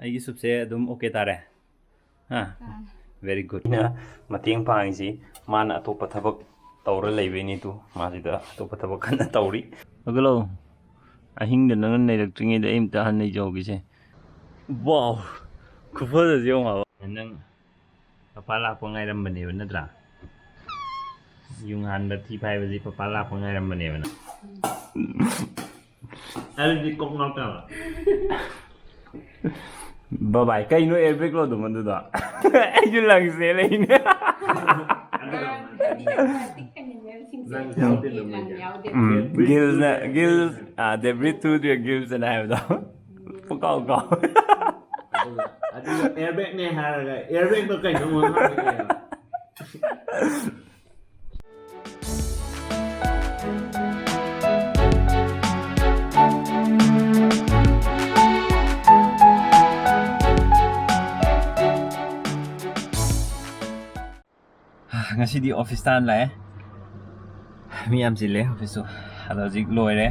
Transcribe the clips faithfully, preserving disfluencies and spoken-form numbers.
ꯑꯩꯒꯤ ꯁꯨꯞꯁꯦ ꯑꯗꯨꯝ okay ꯇꯥꯔꯦ? ꯍꯥ? Very good. ꯑꯩꯅ ꯃꯇꯦꯡ ꯄꯥꯡꯉꯤꯁꯤ ꯃꯥꯅ ꯑꯇꯣꯞꯄ ꯊꯕꯛ ꯇꯧꯔ ꯂꯩꯕꯩꯅꯤ ꯇꯨ꯫ ꯃꯥꯁꯤꯗ ꯑꯇꯣꯞꯄ ꯊꯕꯛ ꯀꯟꯅ ꯇꯧꯔꯤ꯫ ꯍꯧꯒꯠꯂꯣ꯫ ꯑꯍꯤꯡꯗ ꯅꯪꯅ ꯅꯩꯔꯛꯇ꯭ꯔꯤꯉꯩꯗ ꯑꯩ ꯑꯝꯇ ꯍꯥꯟꯅ ꯅꯩꯖꯍꯧꯒꯦꯁꯦ꯫ Wow! ꯈꯨꯐꯖꯁꯦ ꯌꯦꯡꯉꯣ ꯍꯥꯏꯕ꯫ ꯅꯪ ꯄꯄꯥ ꯂꯥꯛꯄ ꯉꯥꯏꯔꯝꯕꯅꯦꯕ ꯅꯠꯇ꯭ꯔꯥ? ꯌꯨꯡꯍꯥꯟꯕ ꯊꯤ ꯐꯥꯏꯕꯁꯤ ꯄꯄꯥ ꯂꯥꯛꯄ ꯉꯥꯏꯔꯝꯕꯅꯦꯕ ꯅꯪ꯫ ꯑꯗꯨꯗꯤ ꯀꯣꯛ ꯉꯥꯎ ꯇꯥꯕ꯫ ꯕꯕꯥꯏ, ꯀꯩꯅꯣ airbag ꯂꯣ ꯑꯗꯨꯝ ꯑꯗꯨꯗꯣ? ꯑꯩꯁꯨ lungs ꯂꯩꯅꯦ꯫ Lungs ꯌꯥꯎꯗꯦ ꯑꯗꯨꯝ ꯑꯩꯁꯦ꯫ ꯎꯝ, gills ꯅ, gills, ah, they breathe through their gills ꯑꯅ ꯍꯥꯏꯕꯗꯣ꯫ ꯄꯨꯡꯀꯥꯎ ꯀꯥꯎ꯫ ꯑꯗꯨꯒ, ꯑꯗꯨꯒ airbag ꯅꯦ ꯍꯥꯏꯔꯒ airbag ꯇꯣ ꯀꯩꯅꯣ ꯑꯃꯨꯛ ꯍꯪꯉꯛꯑꯦꯕ꯫ ꯉꯁꯤꯗꯤ office ꯇꯥꯟ ꯂꯥꯛꯑꯦ꯫ ꯃꯤ ꯌꯥꯝ ꯆꯤꯜꯂꯦ office ꯇꯨ꯫ ꯑꯗꯣ ꯍꯧꯖꯤꯛ ꯂꯣꯏꯔꯦ꯫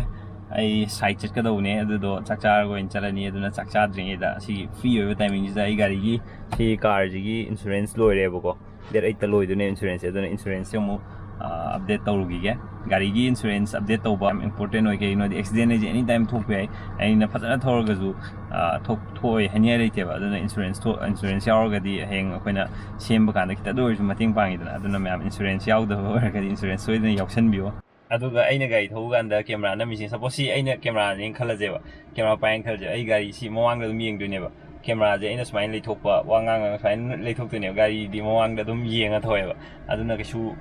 ꯑꯩ site ꯆꯠꯀꯗꯧꯕꯅꯦ, ꯑꯗꯨꯗꯣ ꯆꯥꯛ ꯆꯥꯔꯒ ꯑꯣꯏꯅ ꯆꯠꯂꯅꯤ꯫ ꯑꯗꯨꯅ ꯆꯥꯛ ꯆꯥꯗ꯭ꯔꯤꯉꯩꯗ ꯁꯤꯒꯤ free ꯑꯣꯏꯕ timing ꯁꯤꯗ ꯑꯩ ꯒꯥꯔꯤꯒꯤ, ꯁꯤ car ꯁꯤꯒꯤ insurance ꯂꯣꯏꯔꯦꯕꯀꯣ꯫ Date eight ꯇ ꯂꯣꯏꯗꯣꯏꯅꯦ insurance ꯁꯦ꯫ ꯑꯗꯨꯅ insurance ꯁꯦ ꯑꯃꯨꯛ, ꯑ, update ꯇꯧꯔꯨꯈꯤꯒꯦ꯫ ꯒꯥꯔꯤꯒꯤ insurance update ꯇꯧꯕ ꯌꯥꯝ important ꯑꯣꯏ꯫ ꯀꯩꯒꯤꯅꯣꯗꯤ accident ꯍꯥꯏꯁꯦ any time ꯊꯣꯛꯄ ꯌꯥꯏ꯫ ꯑꯩꯅ ꯐꯖꯅ ꯊꯧꯔꯒꯁꯨ, ꯑ, ꯊꯣꯛ-, ꯊꯣꯛꯑꯣꯏ ꯍꯥꯏꯅꯤꯡꯉꯥꯏ ꯂꯩꯇꯦꯕ꯫ ꯑꯗꯨꯅ insurance ꯊꯣꯛ-, insurance ꯌꯥꯎꯔꯒꯗꯤ ꯍꯌꯦꯡ ꯑꯩꯈꯣꯏꯅ ꯁꯦꯝꯕ ꯀꯥꯟꯗ ꯈꯤꯇꯗ ꯑꯣꯏꯔꯁꯨ ꯃꯇꯦꯡ ꯄꯥꯡꯉꯤꯗꯅ꯫ ꯑꯗꯨꯅ ꯃꯌꯥꯝ insurance ꯌꯥꯎꯗꯕ ꯑꯣꯏꯔꯒꯗꯤ insurance ꯁꯣꯏꯗꯅ ꯌꯥꯎꯁꯟꯕꯤꯌꯣ꯫ ꯑꯗꯨꯒ ꯑꯩꯅ ꯒꯥꯔꯤ ꯊꯧꯕ ꯀꯥꯟꯗ camera ꯅꯝꯃꯤꯁꯦ, suppose ꯁꯤ ꯑꯩꯅ camera ꯅꯦꯅ ꯈꯜꯂꯁꯦꯕ, camera ꯄꯥꯏꯅ ꯈꯜꯂꯁꯦꯕ, ꯑꯩ ꯒꯥꯔꯤ ꯁꯤ ꯃꯃꯥꯡꯗ ꯑꯗꯨꯝ ꯌꯦꯡꯗꯣꯏꯅꯦꯕ꯫ Camera ꯁꯦ ꯑꯩꯅ ꯁꯨꯃꯥꯏꯅ ꯂꯩꯊꯣꯛꯄ, ꯋꯥ ꯉꯥꯡꯉꯒ ꯁꯨꯃꯥꯏꯅ ꯂꯩꯊꯣꯛꯇꯣꯏꯅꯦꯕ, ꯒꯥꯔꯤꯗꯤ ꯃꯃꯥꯡꯗ ꯑꯗꯨꯝ ꯌꯦꯡꯉ ꯊꯧꯋꯦꯕ꯫ ꯑꯗꯨꯅ ꯀꯩꯁꯨ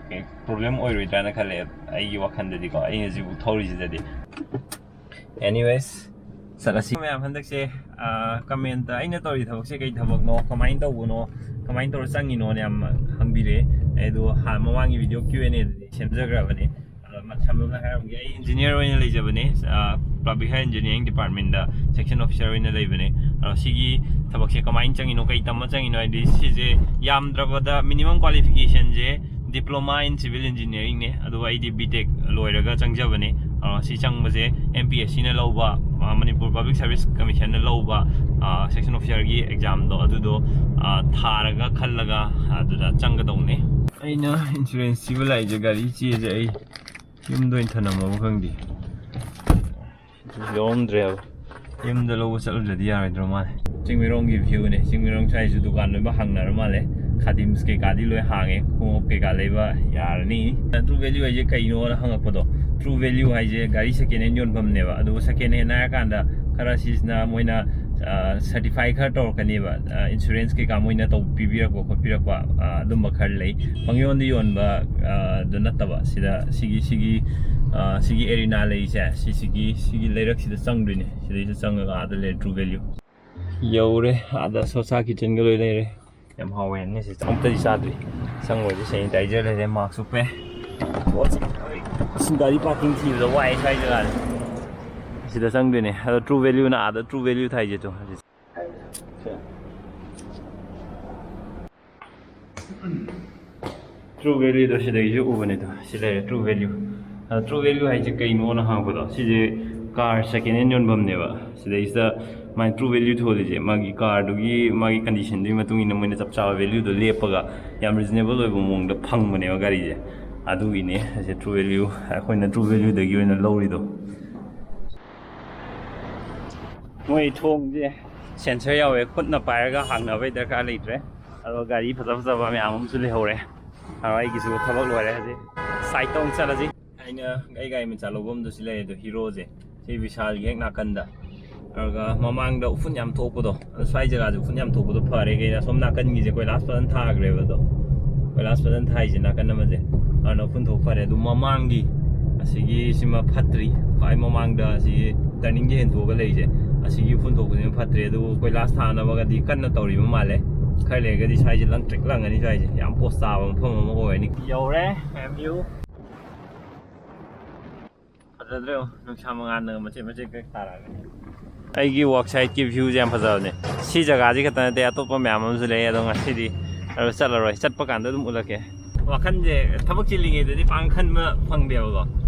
problem ꯑꯣꯏꯔꯣꯏꯗ꯭ꯔꯥꯅ ꯈꯜꯂꯦ ꯑꯩꯒꯤ ꯋꯥꯈꯜꯗꯗꯤꯀꯣ, ꯑꯩꯅ ꯍꯧꯖꯤꯛ ꯊꯧꯔꯤꯁꯤꯗꯗꯤ꯫ Anyways, ꯆꯠꯂꯁꯤ꯫ ꯃꯌꯥꯝ ꯍꯟꯗꯛꯁꯦ, ꯑꯥ, comment ꯇ ꯑꯩꯅ ꯇꯧꯔꯤ ꯊꯕꯛꯁꯦ ꯀꯩ ꯊꯕꯛꯅꯣ, ꯀꯃꯥꯏꯅ ꯇꯧꯕꯅꯣ, ꯀꯃꯥꯏꯅ ꯇꯧꯔ ꯆꯪꯉꯤꯅꯣꯅ ꯌꯥꯝ ꯍꯪꯕꯤꯔꯛꯑꯦ꯫ ꯑꯩ ꯑꯗꯣ ꯍꯥꯟ-, ꯃꯃꯥꯡꯒꯤ video Q and A ꯗꯗꯤ ꯁꯦꯝꯖꯈ꯭ꯔꯕꯅꯦ꯫ ꯑꯗꯣ ꯃ-, ꯁꯝꯂꯞꯅ ꯍꯥꯏꯔꯝꯒꯦ, ꯑꯩ engineer ꯑꯣꯏꯅ ꯂꯩꯖꯕꯅꯦ, ꯑꯥ, public health engineering department ꯇ section officer ꯑꯣꯏꯅ ꯂꯩꯕꯅꯦ꯫ ꯑꯗꯣ ꯁꯤꯒꯤ ꯊꯕꯛꯁꯦ ꯀꯃꯥꯏꯅ ꯆꯪꯉꯤꯅꯣ, ꯀꯩ ꯇꯝꯃ ꯆꯪꯉꯤꯅꯣ ꯍꯥꯏꯗꯤ, ꯁꯤꯁꯦ ꯌꯥꯝꯗ꯭ꯔꯕꯗ minimum qualification say diploma in civil engineering ꯅꯦ꯫ ꯑꯗꯨꯒ ꯑꯩꯗꯤ B Tech ꯂꯣꯏꯔꯒ ꯆꯪꯖꯕꯅꯦ꯫ ꯑ, ꯁꯤ ꯆꯪꯕꯁꯦ ꯑꯦꯝ ꯄꯤ ꯑꯦꯁ ꯁꯤꯅ ꯂꯧꯕ, ꯑ, ꯃꯅꯤꯄꯨꯔ ꯄꯕ꯭ꯂꯤꯛ ꯁꯥꯔꯚꯤꯁ ꯀꯃꯤꯁꯟꯅ ꯂꯧꯕ, ꯑ, ꯁꯦꯛꯁꯟ ꯑꯣꯐꯤꯁꯥꯔꯒꯤ ꯑꯦꯛꯖꯥꯝꯗꯣ, ꯑꯗꯨꯗꯣ, ꯑ, ꯊꯥꯔꯒ ꯈꯜꯂꯒ ꯑꯗꯨꯗ ꯆꯪꯒꯗꯧꯅꯦ꯫ ꯑꯩꯅ ꯏꯟꯁꯨꯔꯦꯟꯁ ꯊꯤꯕ ꯂꯥꯛꯏꯁꯦ, ꯒꯥꯔꯤ ꯆꯦꯁꯦ ꯑꯩ ꯌꯨꯝꯗ ꯑꯣꯏꯅ ꯊꯅꯝꯃꯕ ꯈꯪꯗꯦ꯫ ꯌꯥꯎꯔꯝꯗ꯭ꯔꯦꯕ꯫ ꯌꯨꯝꯗ ꯂꯧꯕ ꯆꯠꯂꯨꯗ꯭ꯔꯗꯤ ꯌꯥꯔꯣꯏꯗ꯭ꯔꯣ ꯃꯥꯜꯂꯦ꯫ ꯆꯤꯡꯃꯩꯔꯣꯡꯒꯤ ꯚ꯭ꯌꯨꯅꯦ꯫ ꯆꯤꯡꯃꯩꯔꯣꯡ ꯁ꯭ꯋꯥꯏꯁꯨ ꯗꯨꯀꯥꯟ ꯂꯣꯏꯅꯃꯛ ꯍꯥꯡꯅꯔ ꯃꯥꯜꯂꯦ꯫ ꯈꯥꯗꯤꯝꯁ ꯀꯩꯀꯥꯗꯤ ꯂꯣꯏ ꯍꯥꯡꯉꯦ꯫ ꯈꯣꯡꯎꯞ ꯀꯩꯀꯥ ꯂꯩꯕ ꯌꯥꯔꯅꯤ꯫ True value ꯍꯥꯏꯁꯦ ꯀꯩꯅꯣꯅ ꯍꯪꯉꯛꯄꯗꯣ, True value ꯍꯥꯏꯁꯦ ꯒꯥꯔꯤ ꯁꯦꯀꯦꯟ ꯍꯦꯟ ꯌꯣꯟꯐꯝꯅꯦꯕ꯫ ꯑꯗꯨꯕꯨ ꯁꯦꯀꯦꯟ ꯍꯦꯟ ꯍꯥꯏꯔꯀꯥꯟꯗ ꯈꯔ ꯁꯤꯁꯤꯅ ꯃꯣꯏꯅ, ꯑ, ꯁꯔꯇꯤꯐꯥꯏ ꯈꯔ ꯇꯧꯔꯛꯀꯅꯦꯕ꯫ ꯑ, ꯏꯟꯁꯨꯔꯦꯟꯁ ꯀꯩꯀꯥ ꯃꯣꯏꯅ ꯇꯧ-, ꯄꯤꯕꯤꯔꯛꯄ ꯈꯣꯠꯄꯤꯔꯛꯄ, ꯑ, ꯑꯗꯨꯝꯕ ꯈꯔ ꯂꯩ꯫ ꯄꯪꯌꯣꯟꯗ ꯌꯣꯟꯕ, ꯑ, ꯗꯨ ꯅꯠꯇꯕ꯫ ꯁꯤꯗ ꯁꯤꯒꯤ, ꯁꯤꯒꯤ, ꯑ, ꯁꯤꯒꯤ ꯑꯦꯔꯤꯅꯥ ꯂꯩꯔꯤꯁꯦ, ꯁꯤ, ꯁꯤꯒꯤ, ꯁꯤꯒꯤ ꯂꯩꯔꯛꯁꯤꯗ ꯆꯪꯗꯣꯏꯅꯦ꯫ ꯁꯤꯗꯩꯁꯤꯗ ꯆꯪꯉꯒ ꯑꯥꯗ ꯂꯩꯔꯦ True value꯫ ꯌꯧꯔꯦ꯫ ꯑꯥꯗ ꯁꯣꯁꯥ ꯀꯤꯆꯟꯒ ꯂꯣꯏ ꯂꯩꯔꯦ꯫ ꯌꯥꯝ ꯍꯥꯎꯋꯦ ꯍꯥꯏꯅꯦ ꯁꯤ꯫ ꯑꯃꯨꯛꯇꯗꯤ ꯆꯥꯗ꯭ꯔꯤ꯫ ꯆꯪꯕꯗꯤ sanitizer ꯂꯩꯔꯦ, mask ꯎꯞꯄꯦ꯫ ꯑꯁ, ꯒꯥꯔꯤ parking ꯊꯤꯕꯗ ꯋꯥꯏ ꯁ꯭ꯋꯥꯏ ꯖꯒꯥꯁꯦ꯫ ꯁꯤꯗ ꯆꯪꯗꯣꯏꯅꯦ꯫ ꯑꯗꯣ True valueꯅ ꯑꯥꯗ True value ꯊꯥꯏꯁꯦ ꯇꯣ꯫ True valueꯗꯣ ꯁꯤꯗꯒꯤꯁꯨ ꯎꯕꯅꯦ꯫ ꯑꯗꯣ ꯁꯤ ꯂꯩꯔꯦ True value꯫ ꯑꯗꯣ True value ꯍꯥꯏꯁꯦ ꯀꯩꯅꯣꯅ ꯍꯪꯉꯛꯄꯗꯣ, ꯁꯤꯁꯦ car second hand ꯌꯣꯟꯐꯝꯅꯦꯕ꯫ ꯁꯤꯗꯩꯁꯤꯗ ꯃꯥꯏ True value ꯊꯣꯜꯂꯤꯁꯦ, ꯃꯥꯒꯤ carꯗꯨꯒꯤ, ꯃꯥꯒꯤ conditionꯗꯨꯒꯤ ꯃꯇꯨꯡ ꯏꯟꯅ ꯃꯣꯏꯅ ꯆꯞ ꯆꯥꯕ valueꯗꯣ ꯂꯦꯞꯄꯒ ꯌꯥꯝ reasonable ꯑꯣꯏꯕ ꯃꯑꯣꯡꯗ ꯐꯪꯕꯅꯦꯕ ꯒꯥꯔꯤꯁꯦ꯫ ꯑꯗꯨꯒꯤꯅꯦ ꯑꯁꯤ True value, ꯑꯩꯈꯣꯏꯅ True valueꯗꯒꯤ ꯑꯣꯏꯅ ꯂꯧꯔꯤꯗꯣ꯫ ꯃꯣꯏ ꯊꯣꯡꯁꯦ sensor ꯌꯥꯎꯋꯦ, ꯈꯨꯠꯅ ꯄꯥꯏꯔꯒ ꯍꯥꯡꯅꯕꯩ ꯗꯔꯀꯥꯔ ꯂꯩꯇ꯭ꯔꯦ꯫ ꯑꯗꯣ ꯒꯥꯔꯤ ꯐꯖ ꯐꯖꯕ ꯃꯌꯥꯝ ꯑꯃꯁꯨ ꯂꯩꯍꯧꯔꯦ꯫ ꯑꯗꯣ ꯑꯩꯒꯤꯁꯨ ꯊꯕꯛ ꯂꯣꯏꯔꯦ ꯍꯧꯖꯤꯛ꯫ Siteꯇ ꯑꯃꯨꯛ ꯆꯠꯂꯁꯤ꯫ ꯑꯩꯅ, ꯑꯩ ꯒꯥꯔꯤ ꯃꯆꯥ ꯂꯧꯐꯝꯗꯣ ꯁꯤ ꯂꯩꯔꯦ ꯑꯗꯣ, Heroꯁꯦ꯫ ꯁꯤ ꯕꯤꯁꯥꯜꯒꯤ ꯍꯦꯛ ꯅꯥꯀꯟꯗ꯫ ꯑꯗꯨꯒ ꯃꯃꯥꯡꯗ ꯎꯐꯨꯟ ꯌꯥꯝ ꯊꯣꯛꯄꯗꯣ, ꯑꯗꯣ ꯁ꯭ꯋꯥꯏ ꯖꯒꯥꯁꯦ ꯎꯐꯨꯟ ꯌꯥꯝ ꯊꯣꯛꯄꯗꯣ ꯐꯔꯦ꯫ ꯀꯩꯅꯣ ꯑꯁꯣꯝ ꯅꯥꯀꯟꯒꯤꯁꯦ ꯀꯣꯏꯂꯥꯁ ꯐꯖꯅ ꯊꯥꯈ꯭ꯔꯦꯕ ꯑꯗꯣ꯫ ꯀꯣꯏꯂꯥꯁ ꯐꯖꯅ ꯊꯥꯏꯁꯦ ꯅꯥꯀꯟ ꯑꯃꯁꯦ꯫ ꯑꯗꯨꯅ ꯎꯐꯨꯟ ꯊꯣꯛ ꯐꯔꯦ꯫ ꯑꯗꯨ ꯃꯃꯥꯡꯒꯤ ꯑꯁꯤꯒꯤ ꯁꯤꯃ ꯐꯠꯇ꯭ꯔꯤ꯫ ꯈ꯭ꯋꯥꯏ ꯃꯃꯥꯡꯗ ꯑꯁꯤꯒꯤ turningꯒꯤ ꯍꯦꯟꯗꯣꯛꯑꯒ ꯂꯩꯔꯤꯁꯦ, ꯑꯁꯤꯒꯤ ꯎꯐꯨꯟ ꯊꯣꯛꯄꯁꯤꯃ ꯐꯠꯇ꯭ꯔꯤ꯫ ꯑꯗꯨꯕꯨ ꯀꯣꯏꯂꯥꯁ ꯊꯥꯅꯕꯒꯗꯤ ꯀꯟꯅ ꯇꯧꯔꯤꯕ ꯃꯥꯜꯂꯦ꯫ ꯈꯔ ꯂꯩꯔꯒꯗꯤ ꯁ꯭ꯋꯥꯏꯁꯦ ꯂꯪꯇ꯭ꯔꯤꯛ ꯂꯪꯉꯅꯤ꯫ ꯁ꯭ꯋꯥꯏꯁꯦ ꯌꯥꯝ ꯄꯣꯁ ꯇꯥꯕ ꯃꯐꯝ ꯑꯃ ꯑꯣꯏꯔꯅꯤ꯫ ꯌꯧꯔꯦ ꯑꯦꯝ ꯌꯨ꯫ ꯐꯖꯗ꯭ꯔꯣ? ꯅꯨꯡꯁꯥ ꯃꯉꯥꯜꯅ ꯃꯆꯦꯠ ꯃꯆꯦꯠ ꯈꯛ ꯇꯥꯔꯛꯑꯒ꯫ ꯑꯩꯒꯤ work siteꯀꯤ viewꯁꯦ ꯌꯥꯝ ꯐꯖꯕꯅꯦ꯫ ꯁꯤ ꯖꯒꯥꯁꯤ ꯈꯛꯇ ꯅꯠꯇꯦ, ꯑꯇꯣꯞꯄ ꯃꯌꯥꯝ ꯑꯃꯁꯨ ꯂꯩ꯫ ꯑꯗꯣ ꯉꯁꯤꯗꯤ ꯑꯗꯣ ꯆꯠꯂꯔꯣꯏ, ꯆꯠꯄ ꯀꯥꯟꯗ ꯑꯗꯨꯝ ꯎꯠꯂꯛꯀꯦ꯫ ꯋꯥꯈꯜꯁꯦ ꯊꯕꯛ ꯆꯤꯜꯂꯤꯉꯩꯗꯗꯤ ꯄꯥꯡ ꯈꯟꯕ ꯐꯪꯗꯦꯕꯀꯣ꯫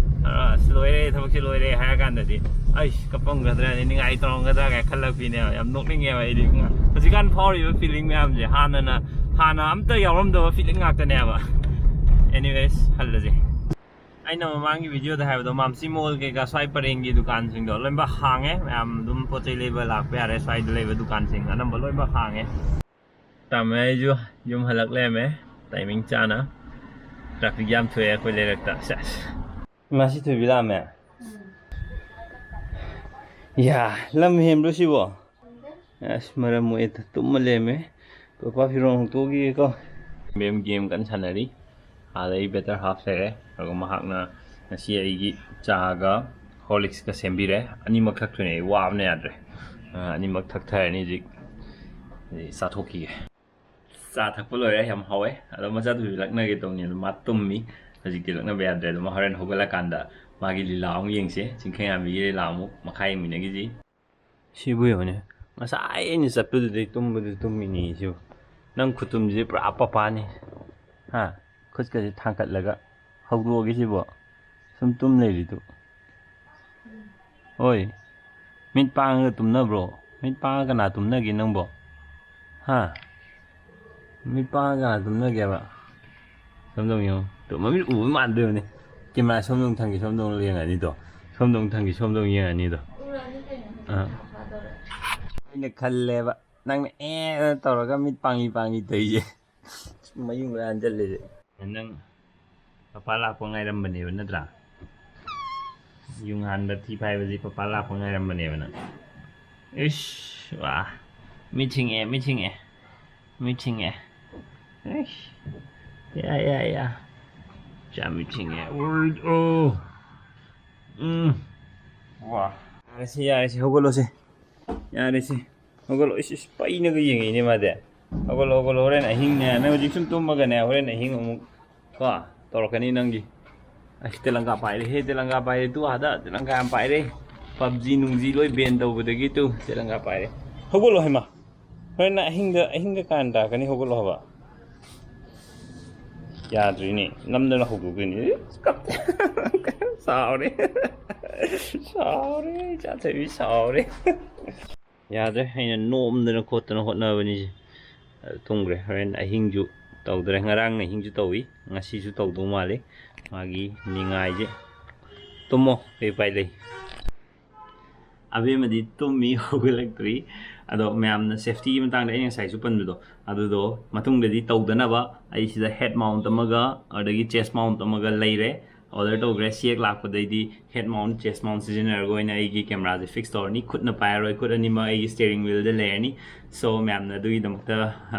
ꯑꯁ, ꯂꯣꯏꯔꯦ, ꯊꯕꯛꯁꯤ ꯂꯣꯏꯔꯦ ꯍꯥꯏꯔ ꯀꯥꯟꯗꯗꯤ ꯑꯩꯁ ꯀꯞꯄꯝꯒꯗ꯭ꯔꯥ, ꯅꯤꯡꯉꯥꯏ ꯇꯧꯔꯝꯒꯗ꯭ꯔꯥ ꯀꯥꯏ ꯈꯜꯂꯛꯄꯤꯅꯦꯕ꯫ ꯌꯥꯝ ꯅꯣꯛꯅꯤꯡꯉꯦꯕ ꯑꯩꯗꯤ꯫ ꯍꯧꯖꯤꯛꯀꯥꯟ ꯐꯥꯎꯔꯤꯕ ꯐꯤꯂꯤꯡ ꯃꯌꯥꯝꯁꯦ ꯍꯥꯟꯅꯅ ꯍꯥꯟꯅ ꯑꯝꯇ ꯌꯥꯎꯔꯝꯗꯕ ꯐꯤꯂꯤꯡ ꯉꯥꯛꯇꯅꯦꯕ꯫ ꯑꯦꯅꯤꯋꯦꯁ, ꯍꯜꯂꯁꯦ꯫ ꯑꯩꯅ ꯃꯃꯥꯡꯒꯤ ꯚꯤꯗꯤꯑꯣꯗ ꯍꯥꯏꯕꯗꯣ, ꯃꯥꯝꯁꯤ ꯃꯣꯜ ꯀꯩꯀꯥ ꯁ꯭ꯋꯥꯏ ꯄꯔꯦꯡꯒꯤ ꯗꯨꯀꯥꯟꯁꯤꯡꯗꯣ ꯂꯣꯏꯅꯃꯛ ꯍꯥꯡꯉꯦ꯫ ꯃꯌꯥꯝ ꯑꯗꯨꯝ ꯄꯣꯠ ꯆꯩ ꯂꯩꯕ ꯂꯥꯛꯄ ꯌꯥꯔꯦ꯫ ꯁ꯭ꯋꯥꯏꯗ ꯂꯩꯕ ꯗꯨꯀꯥꯟꯁꯤꯡ ꯑꯅꯝꯕ ꯂꯣꯏꯅꯃꯛ ꯍꯥꯡꯉꯦ꯫ ꯇꯥꯃꯣ ꯑꯩꯁꯨ ꯌꯨꯝ ꯍꯜꯂꯛ ꯂꯩꯔꯝꯃꯦ꯫ ꯇꯥꯏꯃꯤꯡ ꯆꯥꯅ꯫ ꯇ꯭ꯔꯥꯐꯤꯛ ꯌꯥꯝ ꯊꯣꯛꯑꯦ ꯑꯩꯈꯣꯏ ꯂꯩꯔꯛꯇ꯫ ꯁꯦꯁ꯫ ꯉꯁꯤ ꯊꯣꯏꯕꯤ ꯂꯥꯛꯑꯝꯃꯦ? ꯌꯥ, ꯂꯝ ꯍꯦꯟꯕ꯭ꯔꯣ ꯁꯤꯕꯣ? ꯑꯁ, ꯃꯔꯝ ꯃꯣꯛꯑꯦ, ꯇꯨꯝꯃ ꯂꯩꯔꯝꯃꯦ꯫ ꯄꯄꯥ ꯐꯤꯔꯣꯟ ꯍꯣꯡꯇꯣꯛꯈꯤꯒꯦꯀꯣ꯫ ꯃꯦꯝ ꯒꯦꯝ ꯀꯟꯅ ꯁꯥꯟꯅꯔꯤ꯫ ꯑꯥꯗ ꯑꯩ ꯕꯦꯇꯔ ꯍꯥꯐ ꯂꯩꯔꯦ꯫ ꯑꯗꯨꯒ ꯃꯍꯥꯛꯅ ꯉꯁꯤ ꯑꯩꯒꯤ ꯆꯥꯒ ꯍꯣꯔꯂꯤꯛꯁꯀ ꯁꯦꯝꯕꯤꯔꯦ꯫ ꯑꯅꯤꯃꯛ ꯊꯛꯇꯣꯏꯅꯦ, ꯑꯩ ꯋꯥꯕꯅ ꯌꯥꯗ꯭ꯔꯦ꯫ ꯑ, ꯑꯅꯤꯃꯛ ꯊꯛꯊꯔꯅꯤ ꯍꯧꯖꯤꯛ꯫ ꯑꯩ ꯆꯥꯊꯣꯛꯈꯤꯒꯦ꯫ ꯆꯥ ꯊꯛꯄ ꯂꯣꯏꯔꯦ, ꯌꯥꯝ ꯍꯥꯎꯋꯦ꯫ ꯑꯗꯣ ꯃꯆꯥꯗꯨꯁꯨ ꯂꯛꯅꯒꯦ ꯇꯧꯅꯤ, ꯑꯗꯣ ꯃꯥ ꯇꯨꯝꯃꯤ꯫ ꯍꯧꯖꯤꯛꯇꯤ ꯂꯛꯅꯕ ꯌꯥꯗ꯭ꯔꯦ꯫ ꯑꯗꯣ ꯃꯥ ꯍꯣꯔꯦꯟ ꯍꯧꯒꯠꯂꯀꯥꯟꯗ ꯃꯥꯒꯤ ꯂꯤꯂꯥ ꯑꯃꯨꯛ ꯌꯦꯡꯁꯦ꯫ ꯆꯤꯡꯈꯩꯉꯥꯟꯕꯤꯒꯤ ꯂꯤꯂꯥ ꯑꯃꯨꯛ ꯃꯈꯥ ꯌꯦꯡꯃꯤꯟꯅꯈꯤꯁꯤ꯫ ꯁꯤꯕꯨ ꯌꯦꯡꯉꯨꯅꯦ, ꯉꯁꯥꯏ ꯑꯩꯅ ꯆꯠꯄꯗꯨꯗꯩ ꯇꯨꯝꯕꯗꯨ ꯇꯨꯝꯃꯤꯅꯤ ꯁꯤꯕꯨ꯫ ꯅꯪ ꯈꯨꯇꯨꯝꯁꯤꯗꯤ ꯄꯨꯔꯥ ꯄꯄꯥꯅꯤ꯫ ꯍꯥ? ꯈꯨꯠꯀꯁꯦ ꯊꯥꯡꯀꯠꯂꯒ ꯍꯧꯗꯣꯛꯑꯒꯦ ꯁꯤꯕꯣ꯫ ꯁꯨꯝ ꯇꯨꯝ ꯂꯩꯔꯤꯗꯨ꯫ ꯍꯣꯏ꯫ ꯃꯤꯠ ꯄꯥꯡꯉꯒ ꯇꯨꯝꯅꯕ꯭ꯔꯣ? ꯃꯤꯠ ꯄꯥꯡꯉꯒ ꯀꯅꯥ ꯇꯨꯝꯅꯒꯦ ꯅꯪꯕꯣ? ꯍꯥ? ꯃꯤꯠ ꯄꯥꯡꯉꯒ ꯀꯅꯥ ꯇꯨꯝꯅꯒꯦꯕ? ꯁꯣꯝꯗ ꯑꯃꯨꯛ ꯌꯦꯡꯉꯣ꯫ ꯇꯨ ꯃꯃꯤꯠ ꯎꯕ ꯃꯥꯟꯗꯣꯏꯕꯅꯤ꯫ ꯀꯦꯃꯦꯔꯥ ꯁꯣꯝꯗ ꯑꯃꯨꯛ ꯊꯪꯒꯦ, ꯁꯣꯝꯗ ꯑꯃꯨꯛ ꯌꯦꯡꯉꯅꯤꯗꯣ꯫ ꯁꯣꯝꯗ ꯑꯃꯨꯛ ꯊꯪꯒꯦ, ꯁꯣꯝꯗ ꯑꯃꯨꯛ ꯌꯦꯡꯉꯅꯤꯗꯣ꯫ ꯎꯔꯛꯑꯅꯤ ꯀꯩꯅꯣ, ꯍꯧꯖꯤꯛ ꯑꯥ꯫ ꯊꯥ ꯐꯥꯗꯧꯔꯦ꯫ ꯑꯩꯅ ꯈꯜꯂꯦꯕ, ꯅꯪꯅ ꯑꯦ ꯇꯧꯔꯒ ꯃꯤꯠ ꯄꯥꯡꯂꯤ ꯄꯥꯡꯂꯤ ꯇꯧꯔꯤꯁꯦ꯫ ꯃꯌꯨꯡ ꯂꯣꯏ ꯍꯟꯖꯜꯂꯦ꯫ ꯅꯪ ꯄꯄꯥ ꯂꯥꯛꯄ ꯉꯥꯏꯔꯝꯕꯅꯦꯕ ꯅꯠꯇ꯭ꯔꯥ? ꯌꯨꯡꯍꯥꯟꯕ ꯊꯤ ꯐꯥꯏꯕꯁꯤ ꯄꯄꯥ ꯂꯥꯛꯄ ꯉꯥꯏꯔꯝꯕꯅꯦꯕ ꯅꯪ꯫ ꯏꯁ, ꯋꯥ꯫ ꯃꯤꯠ ꯁꯤꯡꯉꯛꯑꯦ, ꯃꯤꯠ ꯁꯤꯡꯉꯛꯑꯦ꯫ ꯃꯤꯠ ꯁꯤꯡꯉꯛꯑꯦ꯫ ꯏꯁ꯫ ꯌꯥ, ꯌꯥ, ꯌꯥ꯫ ꯆꯥ ꯃꯤꯠ ꯁꯤꯡꯉꯛꯑꯦ꯫ ꯎꯔ-, ꯑꯣ꯫ ꯎꯝ꯫ ꯋꯥ꯫ ꯌꯥꯔꯦꯁꯦ, ꯌꯥꯔꯦꯁꯦ, ꯍꯧꯒꯠꯂꯣꯁꯦ꯫ ꯌꯥꯔꯦꯁꯦ꯫ ꯍꯧꯒꯠꯂꯣ꯫ ꯏꯁ, ꯏꯁ, ꯄꯩꯅꯒ ꯌꯦꯡꯉꯤꯅꯦ ꯃꯥꯗꯤ꯫ ꯍꯧꯒꯠꯂꯣ, ꯍꯧꯒꯠꯂꯣ꯫ ꯍꯣꯔꯦꯟ ꯑꯍꯤꯡꯅꯦ꯫ ꯅꯪ ꯍꯧꯖꯤꯛ ꯁꯨꯝ ꯇꯨꯝꯃꯒꯅꯦ, ꯍꯣꯔꯦꯟ ꯑꯍꯤꯡ ꯑꯃꯨꯛ ꯀꯣ, ꯇꯧꯔꯛꯀꯅꯤ ꯅꯪꯒꯤ꯫ ꯑꯁ, ꯇꯦꯂꯪꯒꯥ ꯄꯥꯏꯔꯦꯍꯦ, ꯇꯦꯂꯪꯒꯥ ꯄꯥꯏꯔꯦ꯫ ꯇꯨ ꯑꯥꯗ ꯇꯦꯂꯪꯒꯥ ꯌꯥꯝ ꯄꯥꯏꯔꯦ꯫ ꯄꯞꯖꯤ ꯅꯨꯡꯖꯤ ꯂꯣꯏ ꯕꯦꯟ ꯇꯧꯕꯗꯒꯤ ꯇꯨ ꯇꯦꯂꯪꯒꯥ ꯄꯥꯏꯔꯦ꯫ ꯍꯧꯒꯠꯂꯣ ꯍꯩꯃꯥ꯫ ꯍꯣꯔꯦꯟ ꯅꯪ ꯑꯍꯤꯡꯗ, ꯑꯍꯤꯡꯗ ꯀꯥꯔꯟ ꯇꯥꯔꯛꯀꯅꯤ, ꯍꯧꯒꯠꯂꯣ ꯍꯥꯏꯕ꯫ ꯌꯥꯗ꯭ꯔꯤꯅꯦ, ꯅꯝꯗꯅ ꯍꯧꯗꯣꯛꯇꯣꯏꯅꯤ꯫ ꯁꯥꯎꯔꯦ꯫ ꯁꯥꯎꯔꯦ, ꯏꯆꯥ ꯊꯣꯏꯕꯤ ꯁꯥꯎꯔꯦ꯫ ꯌꯥꯗ꯭ꯔꯦ, ꯑꯩꯅ ꯅꯣꯝꯗꯅ ꯈꯣꯠꯇꯅ ꯍꯣꯠꯅꯕꯅꯤꯁꯦ꯫ ꯑꯗꯨ ꯇꯨꯝꯈ꯭ꯔꯦ꯫ ꯍꯣꯔꯦꯟ ꯑꯍꯤꯡꯁꯨ ꯇꯧꯗ꯭ꯔꯦ꯫ ꯉꯔꯥꯡ ꯑꯍꯤꯡꯁꯨ ꯇꯧꯏ, ꯉꯁꯤꯁꯨ ꯇꯧꯗꯧ ꯃꯥꯜꯂꯤ꯫ ꯃꯥꯒꯤ ꯅꯤꯡꯉꯥꯏꯁꯦ꯫ ꯇꯨꯝꯃꯣ, ꯀꯩ ꯎꯄꯥꯏ ꯂꯩ? ꯑꯕꯦꯝꯃꯗꯤ ꯇꯨꯝꯃꯤ, ꯍꯧꯒꯠꯂꯛꯇ꯭ꯔꯤ꯫ ꯑꯗꯣ ꯃꯌꯥꯝꯅ safetyꯒꯤ ꯃꯇꯥꯡꯗ ꯑꯩꯅ ꯉꯁꯥꯏꯁꯨ ꯄꯟꯕꯗꯣ, ꯑꯗꯨꯗꯣ ꯃꯇꯨꯡꯗꯗꯤ ꯇꯧꯗꯅꯕ ꯑꯩ ꯁꯤꯗ head mount ꯑꯃꯒ ꯑꯗꯒꯤ chest mount ꯑꯃꯒ ꯂꯩꯔꯦ꯫ Order ꯇꯧꯈ꯭ꯔꯦ꯫ ꯁꯤ ꯍꯦꯛ ꯂꯥꯛꯄꯗꯩꯗꯤ head mount, chest mount ꯁꯤꯖꯤꯟꯅꯔꯒ ꯑꯣꯏꯅ ꯑꯩꯒꯤ cameraꯁꯦ fix ꯇꯧꯔꯅꯤ꯫ ꯈꯨꯠꯅ ꯄꯥꯏꯔꯔꯣꯏ, ꯈꯨꯠ ꯑꯅꯤꯃꯛ ꯑꯩꯒꯤ steering wheelꯗ ꯂꯩꯔꯅꯤ꯫ So ꯃꯌꯥꯝꯅ ꯑꯗꯨꯒꯤꯗꯃꯛꯇ,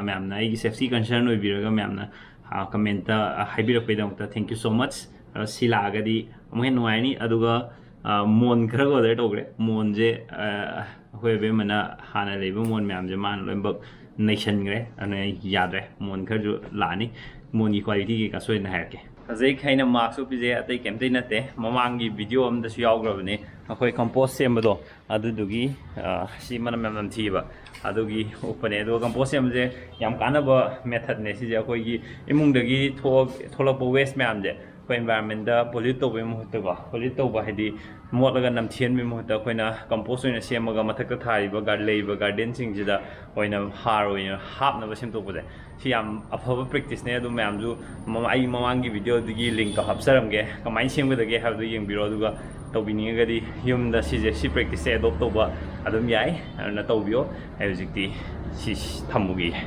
ꯃꯌꯥꯝꯅ ꯑꯩꯒꯤ safety concern ꯑꯣꯏꯕꯤꯔꯒ ꯃꯌꯥꯝꯅ, ꯑ, commentꯇ, ꯑ, ꯍꯥꯏꯕꯤꯔꯛꯄꯩꯗꯃꯛꯇ thank you so much꯫ ꯑꯗꯣ ꯁꯤ ꯂꯥꯛꯑꯒꯗꯤ ꯑꯃꯨꯛ ꯍꯦꯟꯅ ꯅꯨꯡꯉꯥꯏꯔꯅꯤ꯫ ꯑꯗꯨꯒ, ꯑ, ꯃꯣꯟ ꯈꯔꯒ order ꯇꯧꯈ꯭ꯔꯦ꯫ ꯃꯣꯟꯁꯦ, ꯑ, ꯑꯩꯈꯣꯏ ꯑꯕꯦꯝꯃꯅ ꯍꯥꯟꯅ ꯂꯩꯕ ꯃꯣꯟ ꯃꯌꯥꯝꯁꯦ ꯃꯥꯅ ꯂꯣꯏꯅꯃꯛ ꯅꯩꯁꯟꯈ꯭ꯔꯦ꯫ ꯑꯗꯨꯅ ꯑꯩ ꯌꯥꯗ꯭ꯔꯦ, ꯃꯣꯟ ꯈꯔꯁꯨ ꯂꯥꯛꯑꯅꯤ꯫ ꯃꯣꯟꯒꯤ quality ꯀꯩꯀꯥ ꯁꯣꯏꯗꯅ ꯍꯥꯏꯔꯛꯀꯦ꯫ ꯍꯧꯖꯤꯛ ꯑꯩꯅ mask ꯎꯞꯄꯤꯁꯦ ꯑꯇꯩ ꯀꯩꯝꯇꯩ ꯅꯠꯇꯦ, ꯃꯃꯥꯡꯒꯤ video ꯑꯃꯗꯁꯨ ꯌꯥꯎꯈ꯭ꯔꯕꯅꯦ, ꯑꯩꯈꯣꯏ compost ꯁꯦꯝꯕꯗꯣ, ꯑꯗꯨꯗꯨꯒꯤ, ꯑ, ꯁꯤ ꯃꯅꯝ ꯌꯥꯝ ꯅꯝꯊꯤꯕ, ꯑꯗꯨꯒꯤ ꯎꯞꯄꯅꯦ꯫ ꯑꯗꯨꯒ compost ꯁꯦꯝꯕꯁꯦ ꯌꯥꯝ ꯀꯥꯟꯅꯕ methodꯅꯦ ꯁꯤꯁꯦ꯫ ꯑꯩꯈꯣꯏꯒꯤ ꯏꯃꯨꯡꯗꯒꯤ ꯊꯣꯛ-, ꯊꯣꯛꯂꯛꯄ waste ꯃꯌꯥꯝꯁꯦ ꯑꯩꯈꯣꯏ environmentꯇ pollute ꯇꯧꯕꯒꯤ ꯃꯍꯨꯠꯇꯀꯣ, pollute ꯇꯧꯕ ꯍꯥꯏꯗꯤ ꯃꯣꯠꯂꯒ ꯅꯝꯊꯤꯍꯟꯕꯒꯤ ꯃꯍꯨꯠꯇ ꯑꯩꯈꯣꯏꯅ compost ꯑꯣꯏꯅ ꯁꯦꯝꯃꯒ ꯃꯊꯛꯇ ꯊꯥꯔꯤꯕ gar-, ꯂꯩꯔꯤꯕ gardenꯁꯤꯡꯁꯤꯗ ꯑꯣꯏꯅ ꯍꯥꯔ ꯑꯣꯏꯅ ꯍꯥꯞꯅꯕ ꯁꯦꯝꯗꯣꯛꯄꯁꯦ, ꯁꯤ ꯌꯥꯝ ꯑꯐꯕ practiceꯅꯦ꯫ ꯑꯗꯨ ꯃꯌꯥꯝꯁꯨ ꯃꯃ-, ꯑꯩ ꯃꯃꯥꯡꯒꯤ videoꯗꯨꯒꯤ linkꯀ ꯍꯥꯞꯆꯔꯝꯒꯦ, ꯀꯃꯥꯏꯅ ꯁꯦꯝꯒꯗꯒꯦ ꯍꯥꯏꯕꯗꯨ ꯌꯦꯡꯕꯤꯔꯣ꯫ ꯑꯗꯨꯒ ꯇꯧꯕꯤꯅꯤꯡꯉꯒꯗꯤ ꯌꯨꯝꯗ ꯁꯤꯁꯦ, ꯁꯤ practiceꯁꯦ adopt ꯇꯧꯕ ꯑꯗꯨꯝ ꯌꯥꯏ꯫ ꯑꯗꯨꯅ ꯇꯧꯕꯤꯌꯣ꯫ ꯑꯩ ꯍꯧꯖꯤꯛꯇꯤ ꯁꯤ ꯊꯝꯃꯨꯈꯤꯒꯦ꯫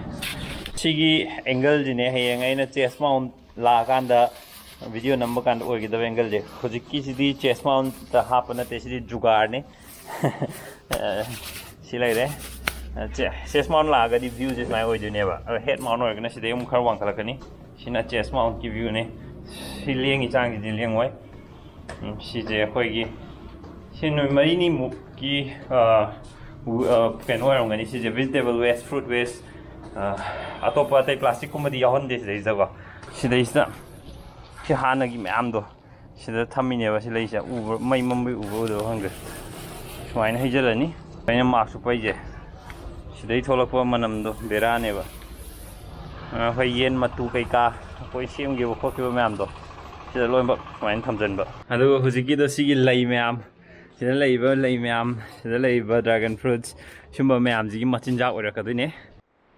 ꯁꯤꯒꯤ angleꯁꯤꯅꯦ ꯍꯌꯦꯡ ꯑꯩꯅ chest mount ꯂꯥꯛꯑꯀꯥꯟꯗ video ꯅꯝꯕ ꯀꯥꯟꯗ ꯑꯣꯏꯒꯗꯕ angleꯁꯦ꯫ ꯍꯧꯖꯤꯛꯀꯤꯁꯤꯗꯤ chest mountꯇ ꯍꯥꯞꯄ ꯅꯠꯇꯦ, ꯁꯤꯗꯤ ꯖꯨꯒꯥꯔꯅꯤ꯫ ꯑ, ꯁꯤ ꯂꯩꯔꯦ꯫ ꯑ, ꯆꯦ-, chest mount ꯂꯥꯛꯑꯒꯗꯤ viewꯁꯦ ꯁꯨꯃꯥꯏꯅ ꯑꯣꯏꯗꯣꯏꯅꯦꯕ꯫ ꯑꯗꯣ head mount ꯑꯣꯏꯔꯒꯅ ꯁꯤꯗꯩ ꯑꯃꯨꯛ ꯈꯔ ꯋꯥꯡꯈꯠꯂꯛꯀꯅꯤ꯫ ꯁꯤꯅ chest mountꯀꯤ viewꯅꯦ꯫ ꯁꯤ ꯂꯦꯡꯉꯤ ꯆꯥꯡꯁꯤꯗꯤ ꯂꯦꯡꯉꯣꯏ꯫ ꯎꯝ, ꯁꯤꯁꯦ ꯑꯩꯈꯣꯏꯒꯤ ꯁꯤ ꯅꯨꯃꯤꯠ ꯃꯔꯤꯅꯤꯃꯨꯛꯀꯤ, ꯑ, ꯎ-, ꯑ, ꯀꯩꯅꯣ ꯑꯣꯏꯔꯝꯒꯅꯤ꯫ ꯁꯤꯁꯦ vegetable waste, fruit waste, ꯑ, ꯑꯇꯣꯞꯄ ꯑꯇꯩ plasticꯀꯨꯝꯕꯗꯤ ꯌꯥꯎꯍꯟꯗꯦ ꯁꯤꯗꯩꯁꯤꯗꯀꯣ꯫ ꯁꯤꯗꯩꯁꯤꯗ ꯁꯤ ꯍꯥꯟꯅꯒꯤ ꯃꯌꯥꯝꯗꯣ ꯁꯤꯗ ꯊꯝꯃꯤꯅꯦꯕ꯫ ꯁꯤ ꯂꯩꯁꯦ ꯎꯕ, ꯃꯩ ꯃꯝꯕꯩ ꯎꯕ ꯎꯗꯕ ꯈꯪꯗ꯭ꯔꯦ꯫ ꯁꯨꯃꯥꯏꯅ ꯍꯩꯖꯤꯜꯂꯅꯤ꯫ ꯑꯩꯅ mask ꯎꯞꯄꯩꯁꯦ, ꯁꯤꯗꯩ ꯊꯣꯛꯂꯛꯄ ꯃꯅꯝꯗꯣ ꯕꯦꯔꯥꯅꯦꯕ꯫ ꯑ, ꯑꯩꯈꯣꯏ ꯌꯦꯟ ꯃꯇꯨ ꯀꯩꯀꯥ ꯑꯩꯈꯣꯏ ꯁꯦꯝꯈꯤꯕ ꯈꯣꯠꯈꯤꯕ ꯃꯌꯥꯝꯗꯣ, ꯁꯤꯗ ꯂꯣꯏꯅꯃꯛ ꯁꯨꯃꯥꯏꯅ ꯊꯝꯖꯤꯟꯕ꯫ ꯑꯗꯨꯒ ꯍꯧꯖꯤꯛꯀꯤꯗꯣ ꯁꯤꯒꯤ ꯂꯩ ꯃꯌꯥꯝ, ꯁꯤꯗ ꯂꯩꯔꯤꯕ ꯂꯩ ꯃꯌꯥꯝ, ꯁꯤꯗ ꯂꯩꯔꯤꯕ dragon fruits, ꯁꯨꯝꯕ ꯃꯌꯥꯝꯁꯤꯒꯤ ꯃꯆꯤꯟꯖꯥꯛ ꯑꯣꯏꯔꯛꯀꯗꯣꯏꯅꯦ꯫